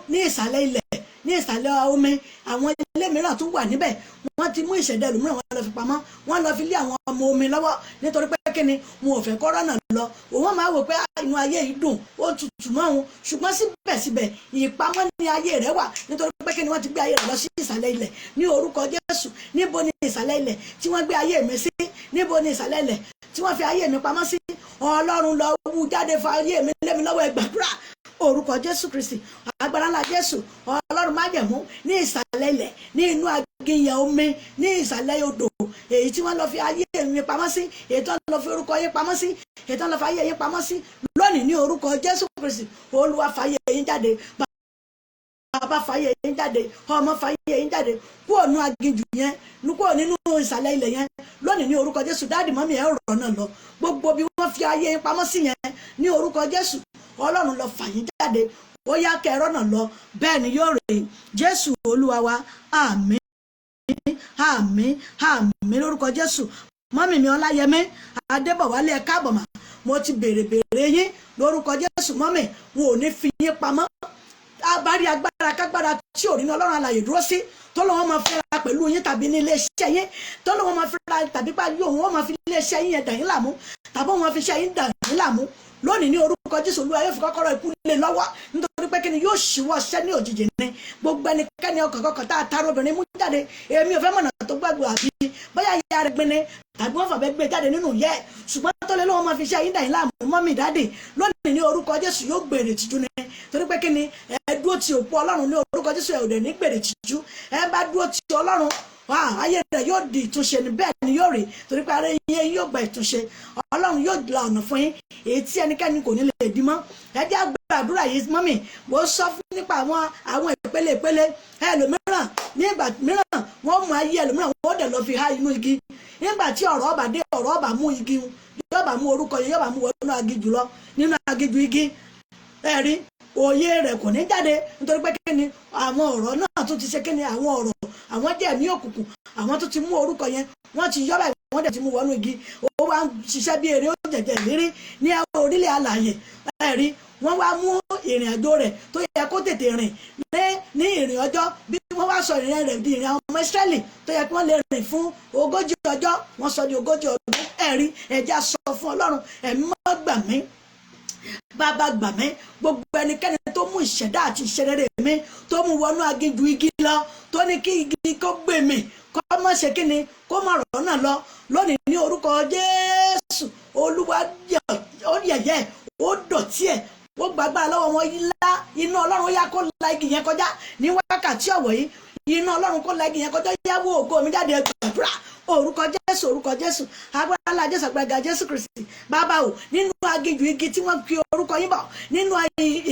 ní ìsàlẹ̀ ilẹ̀, ní ìsàlẹ̀ omi, àwọn ilé mìíràn tún wà níbẹ̀. Wọ́n ti mú ìṣẹ̀dá ẹlòmíràn, wọ́n lọ fi pamọ́, wọ́n lọ fi lé àwọn ọmọ omi lọ́wọ́, nítorí pé kíni? Wọn ò fẹ́ kọ́rọ́nà lọ. Òun máa wò pé inú ayé yìí dùn, ó tutù mọ́ òun, ṣùgbọ́n síbẹ̀síbẹ̀ ìpamọ́ ní ayé rẹ̀ wà, nítorí pé kíni? Wọ́n ti gbé ayé rẹ̀ lọ sí ìsàlẹ̀ ilẹ̀. Ní orúkọ Jésù, níbo ni ìsàlẹ̀ ilẹ̀ tí wọ́n gbé ayé mi sí? Níbo ni ìsàlẹ̀ ilẹ̀ tí wọ́n fi ayé mi pamọ́ sí? Ọlọ́run, lọ wú jáde, fa ayé mi lé mi lọ́wọ́. Ẹ gbàdúrà. Orúkọ Jésù Kristi, agbára ńlá Jésù, Ọlọ́run májẹ̀mú, ní ìsàlẹ̀ ilẹ̀, ní inú aginjù omi, ní ìsàlẹ̀ odò, èyí tí wọ́n lọ fi ayé mi pamọ́ sí, èyí tí wọ́n lọ fi orúkọ yín pamọ́ sí, èyí tí wọ́n lọ fi ayé yín pamọ́ sí lónìí, ní orúkọ Jésù Kristi, Olúwa, fàyè yín jáde. Bàbá, fàyè yín jáde. Ọmọ, fàyè yín jáde kúrò nínú aginjù yẹn, kúrò nínú ìsàlẹ̀ ilẹ̀ yẹn lónìí ní orúkọ Jésù. Daddy, mummy, ẹ̀ rọ̀ náà lọ. Gbogbo bí wọ́n fi ayé yín pamọ́ sí yẹn, ní orúkọ Jésù, Ọlọ́run lọ fà yín jáde. Ó yá, kẹrọ náà lọ. Bẹ́ẹ̀ ni yóò rè. Jésù Olúwa wa. Àmín, àmín, àmín lórúkọ Jésù. Mummy mi Ọláyẹmí Adébọ̀wálé, ẹ káàbọ̀ mà. Mo ti béèrè béèrè yín lórúkọ Jésù. Mummy, wọn ò ní fi yín pamọ́. Abárí agbára kágbára tí ò ní Ọlọ́run alàyè dúró sí, tó lọ́wọ́ máa fẹ́ra pẹ̀lú yín tàbí ní iléeṣẹ́ yín, tó lọ́wọ́ máa fẹ́ra tàbí pàdé òun, wọ́n máa fi iléeṣẹ́ yín yẹn dà yín láàmú, tàbí wọ́n máa fi iṣẹ́ yín dà yín láàmú lónìí, ní orúkọ Jésù, Olúwa yóò fi kọ́kọ́rọ́ ikú lé lọ́wọ́, nítorí pé kíni? Yóò ṣíwọ́ ṣẹ́ ní òjijì ní. Gbogbo ẹnikẹ́ni ọkàn kọkàn tá a taara obìnrin mú jáde, èmi ò fẹ́ mọ̀nà tó gbàgbọ́, àbí bóyá ìyá rẹ̀ gbin ni tàbí wọ́n fàbẹ́ gbé jáde nínú yẹ, ṣùgbọ́n tó lé lọ́wọ́ máa fi ṣe ayé dà yín láàmú, mummy, daddy, lónìí ní orúkọ Jésù, yóò gbèrè tìjú ni, torí pé kíni? Ẹ dúró ti òpó Ọlọ́run. Ní orúkọ Jésù, ẹ ò dẹ̀ ní gbèrè tìjú. Ẹ bá dúró ti Ọlọ́run, ayé rẹ̀ yóò di ìtúnṣe ní. Bẹ́ẹ̀ ni yóò rí, torí pé ara yín yóò gba ìtúnṣe. Ọlọ́run yóò la ọ̀nà fún yín èyí tí ẹnikẹ́ni kò ní lè dí mọ́. Ẹ jẹ́ àgbàdúrà yìí. Mummy, mo sọ fún nípa àwọn ìpele ìpele. Ẹlòmíràn, ní ìgbà mìíràn, wọ́n mú ayé ẹlòmíràn, wọ́n dẹ̀ lọ fi há inú igi. Nígbà tí ọ̀rọ̀ ọba dé, ọ̀rọ̀ ọba mú igi, yóò bá mú orúkọ yẹn, yóò bá mú wọnú aginjù lọ, nínú aginjù igi. Ẹ̀rí òye rẹ̀ kò ní jáde, nítorí pé kí ni? Àwọn ọ̀rọ̀ náà tún ti ṣe kí ni? Àwọn ọ̀rọ̀ àwọn jẹ́ ẹ̀mí òkùnkùn, àwọn tó ti mú orúkọ yẹn, wọ́n ti yọ́ báyìí, wọ́n dẹ̀ ti mú wọnú igi. Ó wá ń ṣiṣẹ́ bí eré, ó jẹ̀jẹ̀ lérí ní orílẹ̀ alààyè. Ẹ̀rí wọ́n wá mú ìrìn àjò rẹ̀ tó yẹ kó tètè rìn ní ìrìn ọjọ́ bí wọ́n wá sọ ìrìn rẹ̀ di ìrìn àwọn ọmọ Ísírẹ́lì tó yẹ kí wọ́n lè rìn fún 40 ọjọ́, wọ́n sọ di 40 ọdún. Ẹ̀rí ẹ̀já sọ fún Ọlọ́run. Ẹ̀mí mọ́ gbà mí, Bàbá gbà mí. Gbogbo ẹnikẹ́ni tó mú ìṣẹ̀dá àti ìṣerere mi, tó mú wọnú aginjù igi lọ, tó ní kí igi kó gbè mí, kó má ṣe kí ni, kó má rọ̀ náà lọ lónìí, ní orúkọ Jésù, Olúwa, ó yẹ̀yẹ́, ó dọ̀tí ẹ̀, ó gbàgbára lọ́wọ́ wọn. Ilá iná Ọlọ́run yá, kó la igi yẹn kọjá ní wákàtí ọ̀wọ̀ yìí. Iná Ọlọ́run kó la igi yẹn kọjá. Yáwó ògo mi jáde. Gbàdúrà. Orúkọ Jésù, orúkọ Jésù, agbára ńlá Jésù, agbára Jésù Kristi. Bàbá o, nínú aginjù igi tí wọ́n fi orúkọ yín bọ̀, nínú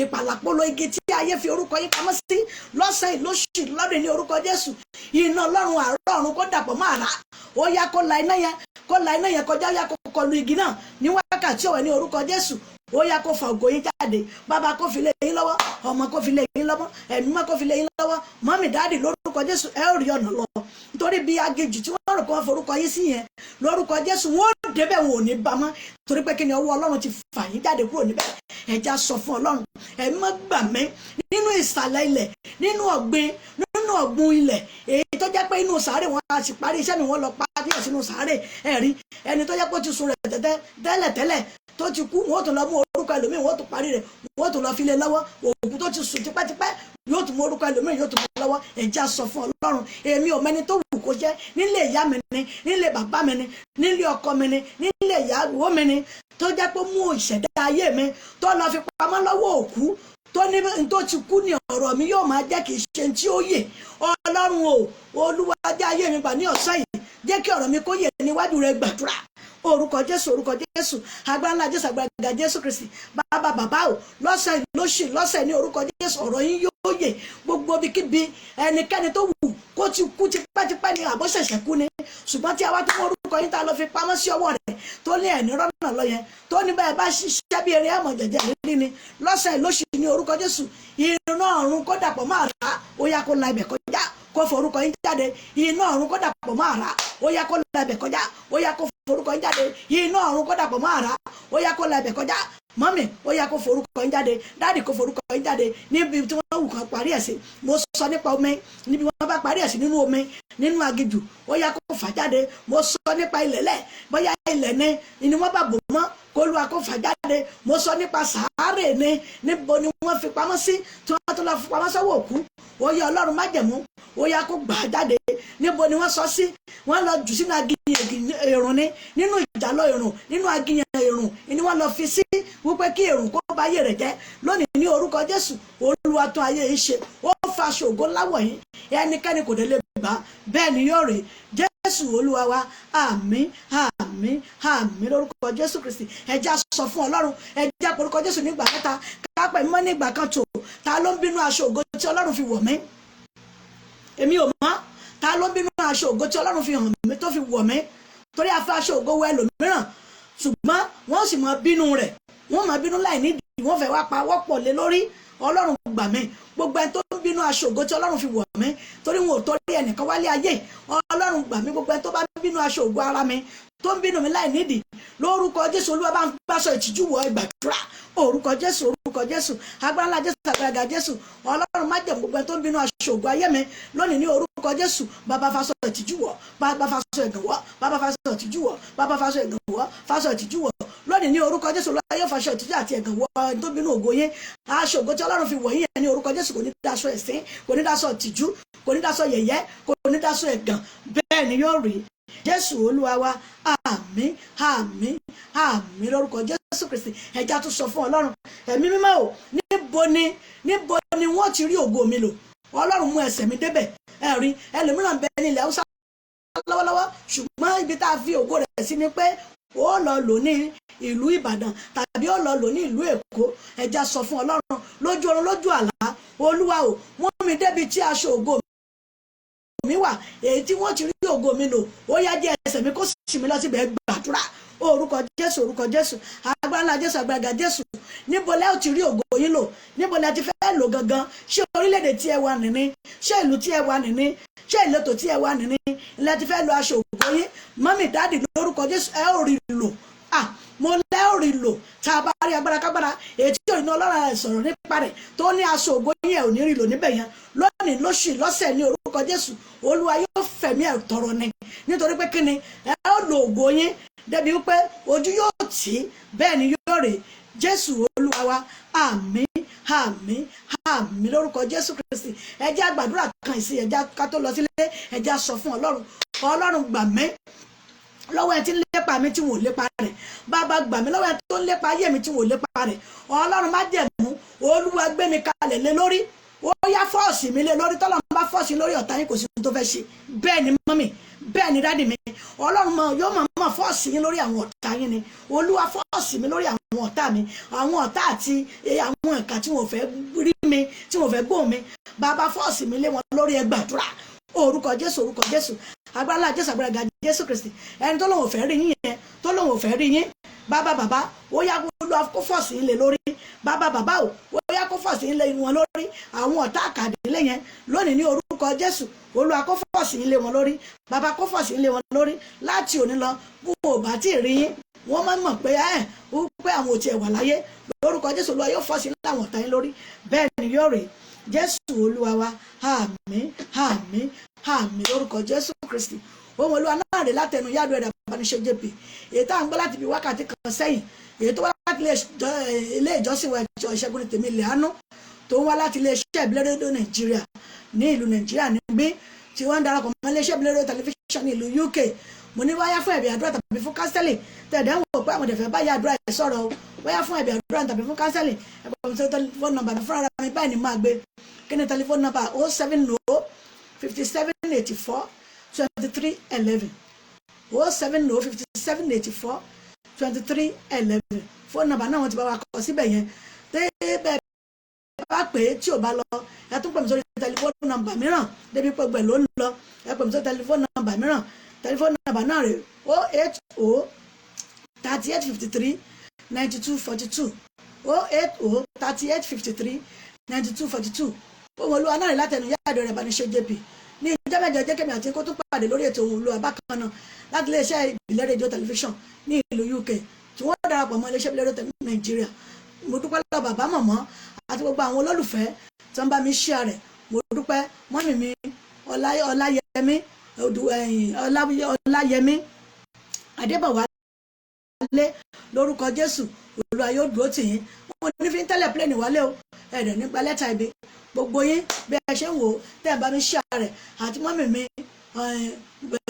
ìpàlàpolo igi tí ayé fi orúkọ yín pamọ́ sí, lọ́sàn-án, lóṣù, lọ́dún, ní orúkọ Jésù, iná Ọlọ́run àárọ̀ ọ̀run kó dàpọ̀ mọ́ àrá. Ó yá, kó la iná yẹn, kó la iná yẹn kọjá. Ó yá, kó kọlu igi náà ní wákàtí ọ̀wẹ́ ní orúkọ Jésù. Ó yá, kó fa ògo yín jáde. Bàbá kó fi lé yín lọ́wọ́, ọmọ kó fi lé yín lọ́wọ́, ẹ̀mí mọ́ kó fi lé yín lọ́wọ́. Mummy, daddy, lórúkọ Jésù, ẹ ó rí ọ̀nà lọ, nítorí bí aginjù tí wọ́n rò kó wọ́n forúkọ yín sí yẹn, lórúkọ Jésù, wọ́n ó débẹ̀, wọn ò ní bá mọ́, torí pé kí ni? Ọwọ́ Ọlọ́run ti fà yín jáde kúrò níbẹ̀. Ẹ̀já sọ fún Ọlọ́run. Ẹ̀mí mọ́ gbà mí nínú ìsàlẹ̀ ilẹ̀, nínú ọ̀gbìn, nínú ọ̀gbun ilẹ̀, èyí tó jẹ́ pé inú sàárè wọn a sì parí iṣẹ́ mi, wọ́n lọ parí ẹ̀ sínú sàárè. Ẹ̀rí ẹni tó jẹ́ pé ó ti sun rẹ̀ tẹ́lẹ̀ tẹ́lẹ̀ tó ti kú, wọ́n tún lọ mú orúkọ ẹlòmíì, wọ́n tún parí rẹ̀, wọ́n tún lọ fi lé lọ́wọ́. Òkú tó ti sùn tipẹ́tipẹ́ yóò tún mú orúkọ ẹlòmíì, yóò tún mú lọ́wọ́. Ẹ̀já sọ fún Ọlọ́run. Èmi ò mẹni tó wù kó jẹ́, nílé ìyá mi ni, nílé bàbá mi ni, nílé ọkọ mi ni, nílé ìyàwó mi ni, tó jẹ́ pé mú ìṣẹ̀dá ayé mi, tó lọ fi pamọ́ lọ́wọ́ òkú, tó ní tó ti kú ní ọ̀rọ̀ mi yóò máa jẹ́, kì í ṣe tí ó yè. Ọlọ́run o, Olúwa, jẹ́ ayé mi gbà ní ọ̀sán yìí. Jẹ́ kí ọ̀rọ̀ mi kó yè níwájú rẹ. Gbàdúrà. Orúkọ Jésù, orúkọ Jésù, agbára ńlá Jésù, agbára Jésù Kristi. Bàbá, bàbá o, lọ́sẹ̀, lóṣù, lọ́sẹ̀, ní orúkọ Jésù, ọ̀rọ̀ yín yóò yè. Gbogbo ibikíbi ẹnikẹ́ni tó wù kó ti kú tipẹ́tipẹ́ ni àbó ṣẹ̀ṣẹ̀ kú ni, ṣùgbọ́n tí a wá tó mọ orúkọ yín tá a lọ fi pamọ́ sí ọwọ́ rẹ̀, tó ní ẹ̀ní rọ́nà lọ yẹn, tó ní bẹ́ẹ̀ bá ṣiṣẹ́ bí eré ẹ̀mọ̀ jẹ̀jẹ̀ rírí ni, lọ́sẹ̀, lóṣù, ní orúkọ Jésù, iná ọ̀run kó dàpọ̀ máa rà. Ó yá, kó la ibẹ̀ kọjá, kó forúkọ yín jáde. Iná ọ̀run kó dàpọ̀ máa rà. Ó yá, kó la ibẹ̀ kọjá. Ó yá, kó forúkọ yín jáde. Iná ọ̀run kó dàpọ̀ máa rà. Ó yá, kó la ibẹ̀ kọjá. Mummy, ó yá, kó forúkọ yín jáde. Daddy, kó forúkọ yín jáde níbi tí wọ́n wù kán parí ẹ̀ sí. Mo sọ nípa omi, níbi wọ́n bá parí ẹ̀ sí, nínú omi, nínú aginjù, ó yá, kó fà jáde. Mo sọ nípa ilẹ̀ lẹ̀, bóyá ilẹ̀ ni wọ́n bá bò mọ́, k'Olúwa kó fà jáde. Mo sọ nípa sàárè ni, níbo ni wọ́n fi pamọ́ sí, tí wọ́n tó lọ fi pamọ́ sọ́wọ́ òkú, ó yá, Ọlọ́run májẹ̀mú, ó yá, kó gbà á jáde. Níbo ni wọ́n sọ sí? Wọ́n lọ jù sínú aginjù èrùn ni, nínú ìjàlọ èrùn, nínú aginjù èrùn ni wọ́n lọ fi sí, wípé kí èrùn kó bá ayé rẹ̀ jẹ́. Lónìí, ní orúkọ Jésù, Olúwa tún ayé yìí ṣe. Ó fa aṣọ ògo láwọ̀ yín, ẹnikẹ́ni kò dé lè gbà. Bẹ́ẹ̀ ni yóò rí. Jésù Olúwa wa. Àmín, àmín, àmín lórúkọ Jésù Kristi. Ẹ jẹ́ á sọ fún Ọlọ́run, ẹ jẹ́ á porúkọ Jésù nígbà mẹ́ta, kápẹ́ mọ́ nígbà kan tó. Ta ló ń bínú aṣọ ògo tí Ọlọ́run fi wọ̀ mí? Èmi ò mọ̀. Ta ló ń bínú aṣọ ògo tí Ọlọ́run fi hàn mí, tó fi wọ̀ mí? Torí a fi aṣọ ògo wọ ẹlòmíràn, ṣùgbọ́n wọ́n sì máa bínú rẹ̀, wọ́n máa bínú láì nídìí, wọ́n fẹ́ wá pa wọ́pọ̀ lé lórí. Ọlọ́run gbà mí. Gbogbo ẹni tó ń bínú aṣọ ògo tí Ọlọ́run fi wọ̀ mí, torí wọn ò torí ẹnìkan wálé ayé. Ọlọ́run gbà mí. Gbogbo ẹni tó bá ń bínú aṣọ ògo ara mi, tó ń bínú mi láì nídìí, lórúkọ Jésù, Olúwa bá ń gbàṣọ ìtìjú wọ. Ìgbàdúrà. Orúkọ Jésù, orúkọ Jésù, agbára ńlá Jésù, agbára Jésù. Ọlọ́run májẹ̀mú, gbogbo ẹni tó ń bínú aṣọ ògo ayé mi lónìí, ní orúkọ Jésù, bàbá, faṣọ ìtìjú wọ̀. Bàbá, faṣọ ẹ̀gàn wọ̀. Bàbá, faṣọ ìtìjú wọ̀. Bàbá, faṣọ ẹ̀gàn wọ̀, faṣọ ìtìjú wọ̀. Lónìí, ní orúkọ Jésù, Olúwa yóò faṣọ ìtìjú àti ẹ̀gàn wọ̀ ẹni tó bínú ògo yín. Aṣọ ògo tí Ọlọ́run fi wọ̀ yín yẹn, ní orúkọ Jésù, kò ní daṣọ ẹ̀sín, kò ní daṣọ ìtìjú, kò ní daṣọ yẹ̀yẹ́, kò ní daṣọ ẹ̀gàn. Bẹ́ẹ̀ ni yóò rí. Jésù Olúwa wa. Àmín, àmín, àmín lórúkọ Jésù Kristi. Ẹ jẹ́ á tún sọ fún Ọlọ́run ẹ̀mí mímọ́ o, níbo ni wọ́n ti rí ògo mi lò? Ọlọ́run, mú ẹsẹ̀ mi débẹ̀. Ẹ̀rí ẹlòmíràn bẹ ní ilẹ̀ Haúsá lọ́wọ́lọ́wọ́, ṣùgbọ́n ibi tá a fi ògo rẹ̀ sí ni pé ó lọ lò ní ìlú Ìbàdàn tàbí ó lọ lò ní ìlú Èkó. Ẹ jẹ́ á sọ fún Ọlọ́run lójú oorun, lójú àlá: Olúwa o, mú mi débi tí aṣọ ògo mi wà, èyí tí wọ́n ti rí ògo mi lò. Ó yá, jẹ́ ẹsẹ̀ mi kó sì mí lọ síbẹ̀. Gbàdúrà. Orúkọ Jésù, orúkọ Jésù, agbára ńlá Jésù, agbára Jésù. Níbo lẹ́ ò ti rí ògo yín lò? Níbo lẹ́ ti fẹ́ lò gangan? Ṣé orílẹ̀-èdè tí ẹ wà nìní? Ṣé ìlú tí ẹ wà nìní? Ṣé ìletò tí ẹ wà nìní lẹ́ ti fẹ́ lo aṣọ ògo yín? Mummy, daddy, lórúkọ Jésù, ẹ ò rí lò. Ah, mo lẹ́ ò rí lò. Tá a bá rí agbára kágbára èyí tí òyìnbó Ọlọ́run rẹ̀ sọ̀rọ̀ nípa rẹ̀, tó ní aṣọ ògo yín ẹ̀ ò ní rí lò níbẹ̀ yẹn, lónìí, lóṣù, lọ́sẹ̀, ní orúkọ Jésù, Olúwa yóò fẹ̀mí ẹ̀ tọrọ ni. Nítorí pé kíni? Ẹ ó lo ògo yín débi wípé ojú yóò tì í. Bẹ́ẹ̀ ni yóò rè. Jésù Olúwa wa. Àmín, àmín, àmín lórúkọ Jésù Kristi. Ẹ jẹ́ á gbàdúrà kan ìsìn, ẹ jẹ́ ká tó lọ sílé. Ẹ jẹ́ á sọ fún Ọlọ́run: Ọlọ́run, gbà mí lọ́wọ́ ẹni tí ń lépa mi tí wọ́n ò lépa rẹ̀. Bàbá, gbà mí lọ́wọ́ ẹni tó ń lépa ayé mi tí wọ́n ò lépa rẹ̀. Ọlọ́run májẹ̀mú, Olúwa, gbé mi kalẹ̀ lé lórí. Ó yá, force mi lé lórí. Tọ́lọ́run bá force lórí ọ̀tá yín, kò sí ohun tó fẹ́ ṣe. Bẹ́ẹ̀ ni mummy, bẹ́ẹ̀ ni daddy mi, Ọlọ́run mọ yóò mọ̀ force yín lórí àwọn ọ̀tá yín ni. Olúwa, force mi lórí àwọn ọ̀tá mi, àwọn ọ̀tá àti àwọn ìkà tí wọ́n fẹ́ rí mi, tí wọ́n fẹ́ gbóhùn mi. Bàbá, force mi lé wọn lórí. Ẹ gbàdúrà. Orúkọ Jésù, orúkọ Jésù, agbára Jésù, agbára Jésù Kristi. Ẹni tó lóun ò fẹ́ rí yín yẹn, tó lóun ò fẹ́ rí yín, bàbá, bàbá, ó yá, Olúwa kó force yín lé lórí. Bàbá, bàbá o, ó yá, kó force yín lé wọn lórí. Àwọn ọ̀tá àkàdélé yẹn, lónìí, ní orúkọ Jésù, Olúwa kó force yín lé wọn lórí. Bàbá, kó force yín lé wọn lórí. Láti òní lọ, bó o bá tí ì rí yín, wọ́n máa ń mọ̀ pé ẹ̀ pé àwọn ò tiẹ̀ wà láyé. Lórúkọ Jésù, Olúwa yóò force yín láwọn ọ̀tá yín lórí. Bẹ́ẹ̀ ni yóò rí. Jésù Olúwa wa. Àmín, àmín, àmín lórúkọ Jésù Kristi. Ohun Olúwa náà rè látẹnu yàdùn ẹ̀dà Abániṣe JP, èyí tá à ń gbọ́ láti fi wákàtí kan sẹ́yìn, èyí tó wá láti ilé ìjọsìn wa, Ìjọ Ìṣẹ́gun ní Tèmi Lẹ́hánú, tó ń wá láti iléeṣẹ́ ìbílẹ̀ rédíò Nàìjíríà ní ìlú Nàìjíríà níbí, tí wọ́n ń darapọ̀ mọ́ iléeṣẹ́ ìbílẹ̀ rédíò tẹlifíṣàn ní ìlú UK. Mo ní wáyá fún ẹ̀bì àdúrà tàbí fún counselling, tẹ̀dẹ̀ ń wò pé àwọn ìdẹ̀fẹ́ báyìí àdúrà ẹ̀ sọ̀rọ̀ o, wáyá fún ẹ̀bì àdúrà tàbí fún counselling, ẹ̀pọ̀ mi sọ telephone number mi fúnra mi báyìí ni máa gbé. Kí ni telephone number? 070 57 84 23 11. 070 57 84 23 11. Fóònù nọ́mbà náà wọ́n ti bá wa kọ síbẹ̀ yẹn. Tẹ́ bẹ́ẹ̀ bá pè é tí ò bá lọ, ẹ tún pè mí sórí tẹlifóònù nọ́mbà mìíràn débi pé gbẹ̀ ló ń lọ. Ẹ pè mí sórí tẹlifóònù nọ́mbà mìíràn. Tẹlifóònù nọ́mbà náà rè 080 38 53 92 42, 080 38 53 92 42. Ohun Olúwa náà rè látẹnu yáàdó rẹ̀ bá ní ṣe JP ní ìjọ mẹ́jọ. Jẹ́ kẹ́mi àti kó tún pàdé lórí ètò Ohun Olúwa bákan náà láti iléeṣẹ́ Ìbílẹ̀ Rédíò Tẹlifíṣàn ní ìlú UK tí wọ́n darapọ̀ mọ́ iléeṣẹ́ Ìbílẹ̀ Rédíò Tẹlifíṣàn Nàìjíríà. Mo dúpẹ́ lọ́wọ́ bàbá, mọ̀mọ́ àti gbogbo àwọn olólùfẹ́ tí wọ́n bá mi share rẹ̀. Mo dúpẹ́, mummy mi Ọláyẹmí Ọláyẹmí Adébọ̀wálé. Lórúkọ Jésù, Olúwa yóò dúró tì yín. Wọn ní fi ń tẹ́lẹ̀ plane wálé o, ẹ̀rẹ̀ nípa lẹ́tà ibi. Gbogbo yín bí ẹ ṣe ń wò ó, tẹ́ ẹ bá mi share rẹ̀, àti mummy mi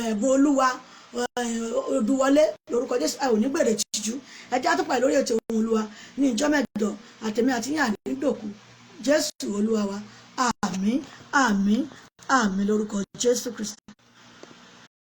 Ẹ̀bùn Olúwa Odùwọlé, lórúkọ Jésù, ẹ ò ní gbèrè tìjú. Ẹ jẹ́ àtúpà lórí ètò Ohun Olúwa ní ìjọ mẹ́jọ. Àtẹ̀mí àti yín àní dòkú. Jésù Olúwa wa. Àmín, àmín, àmín lórúkọ Jésù Kristi.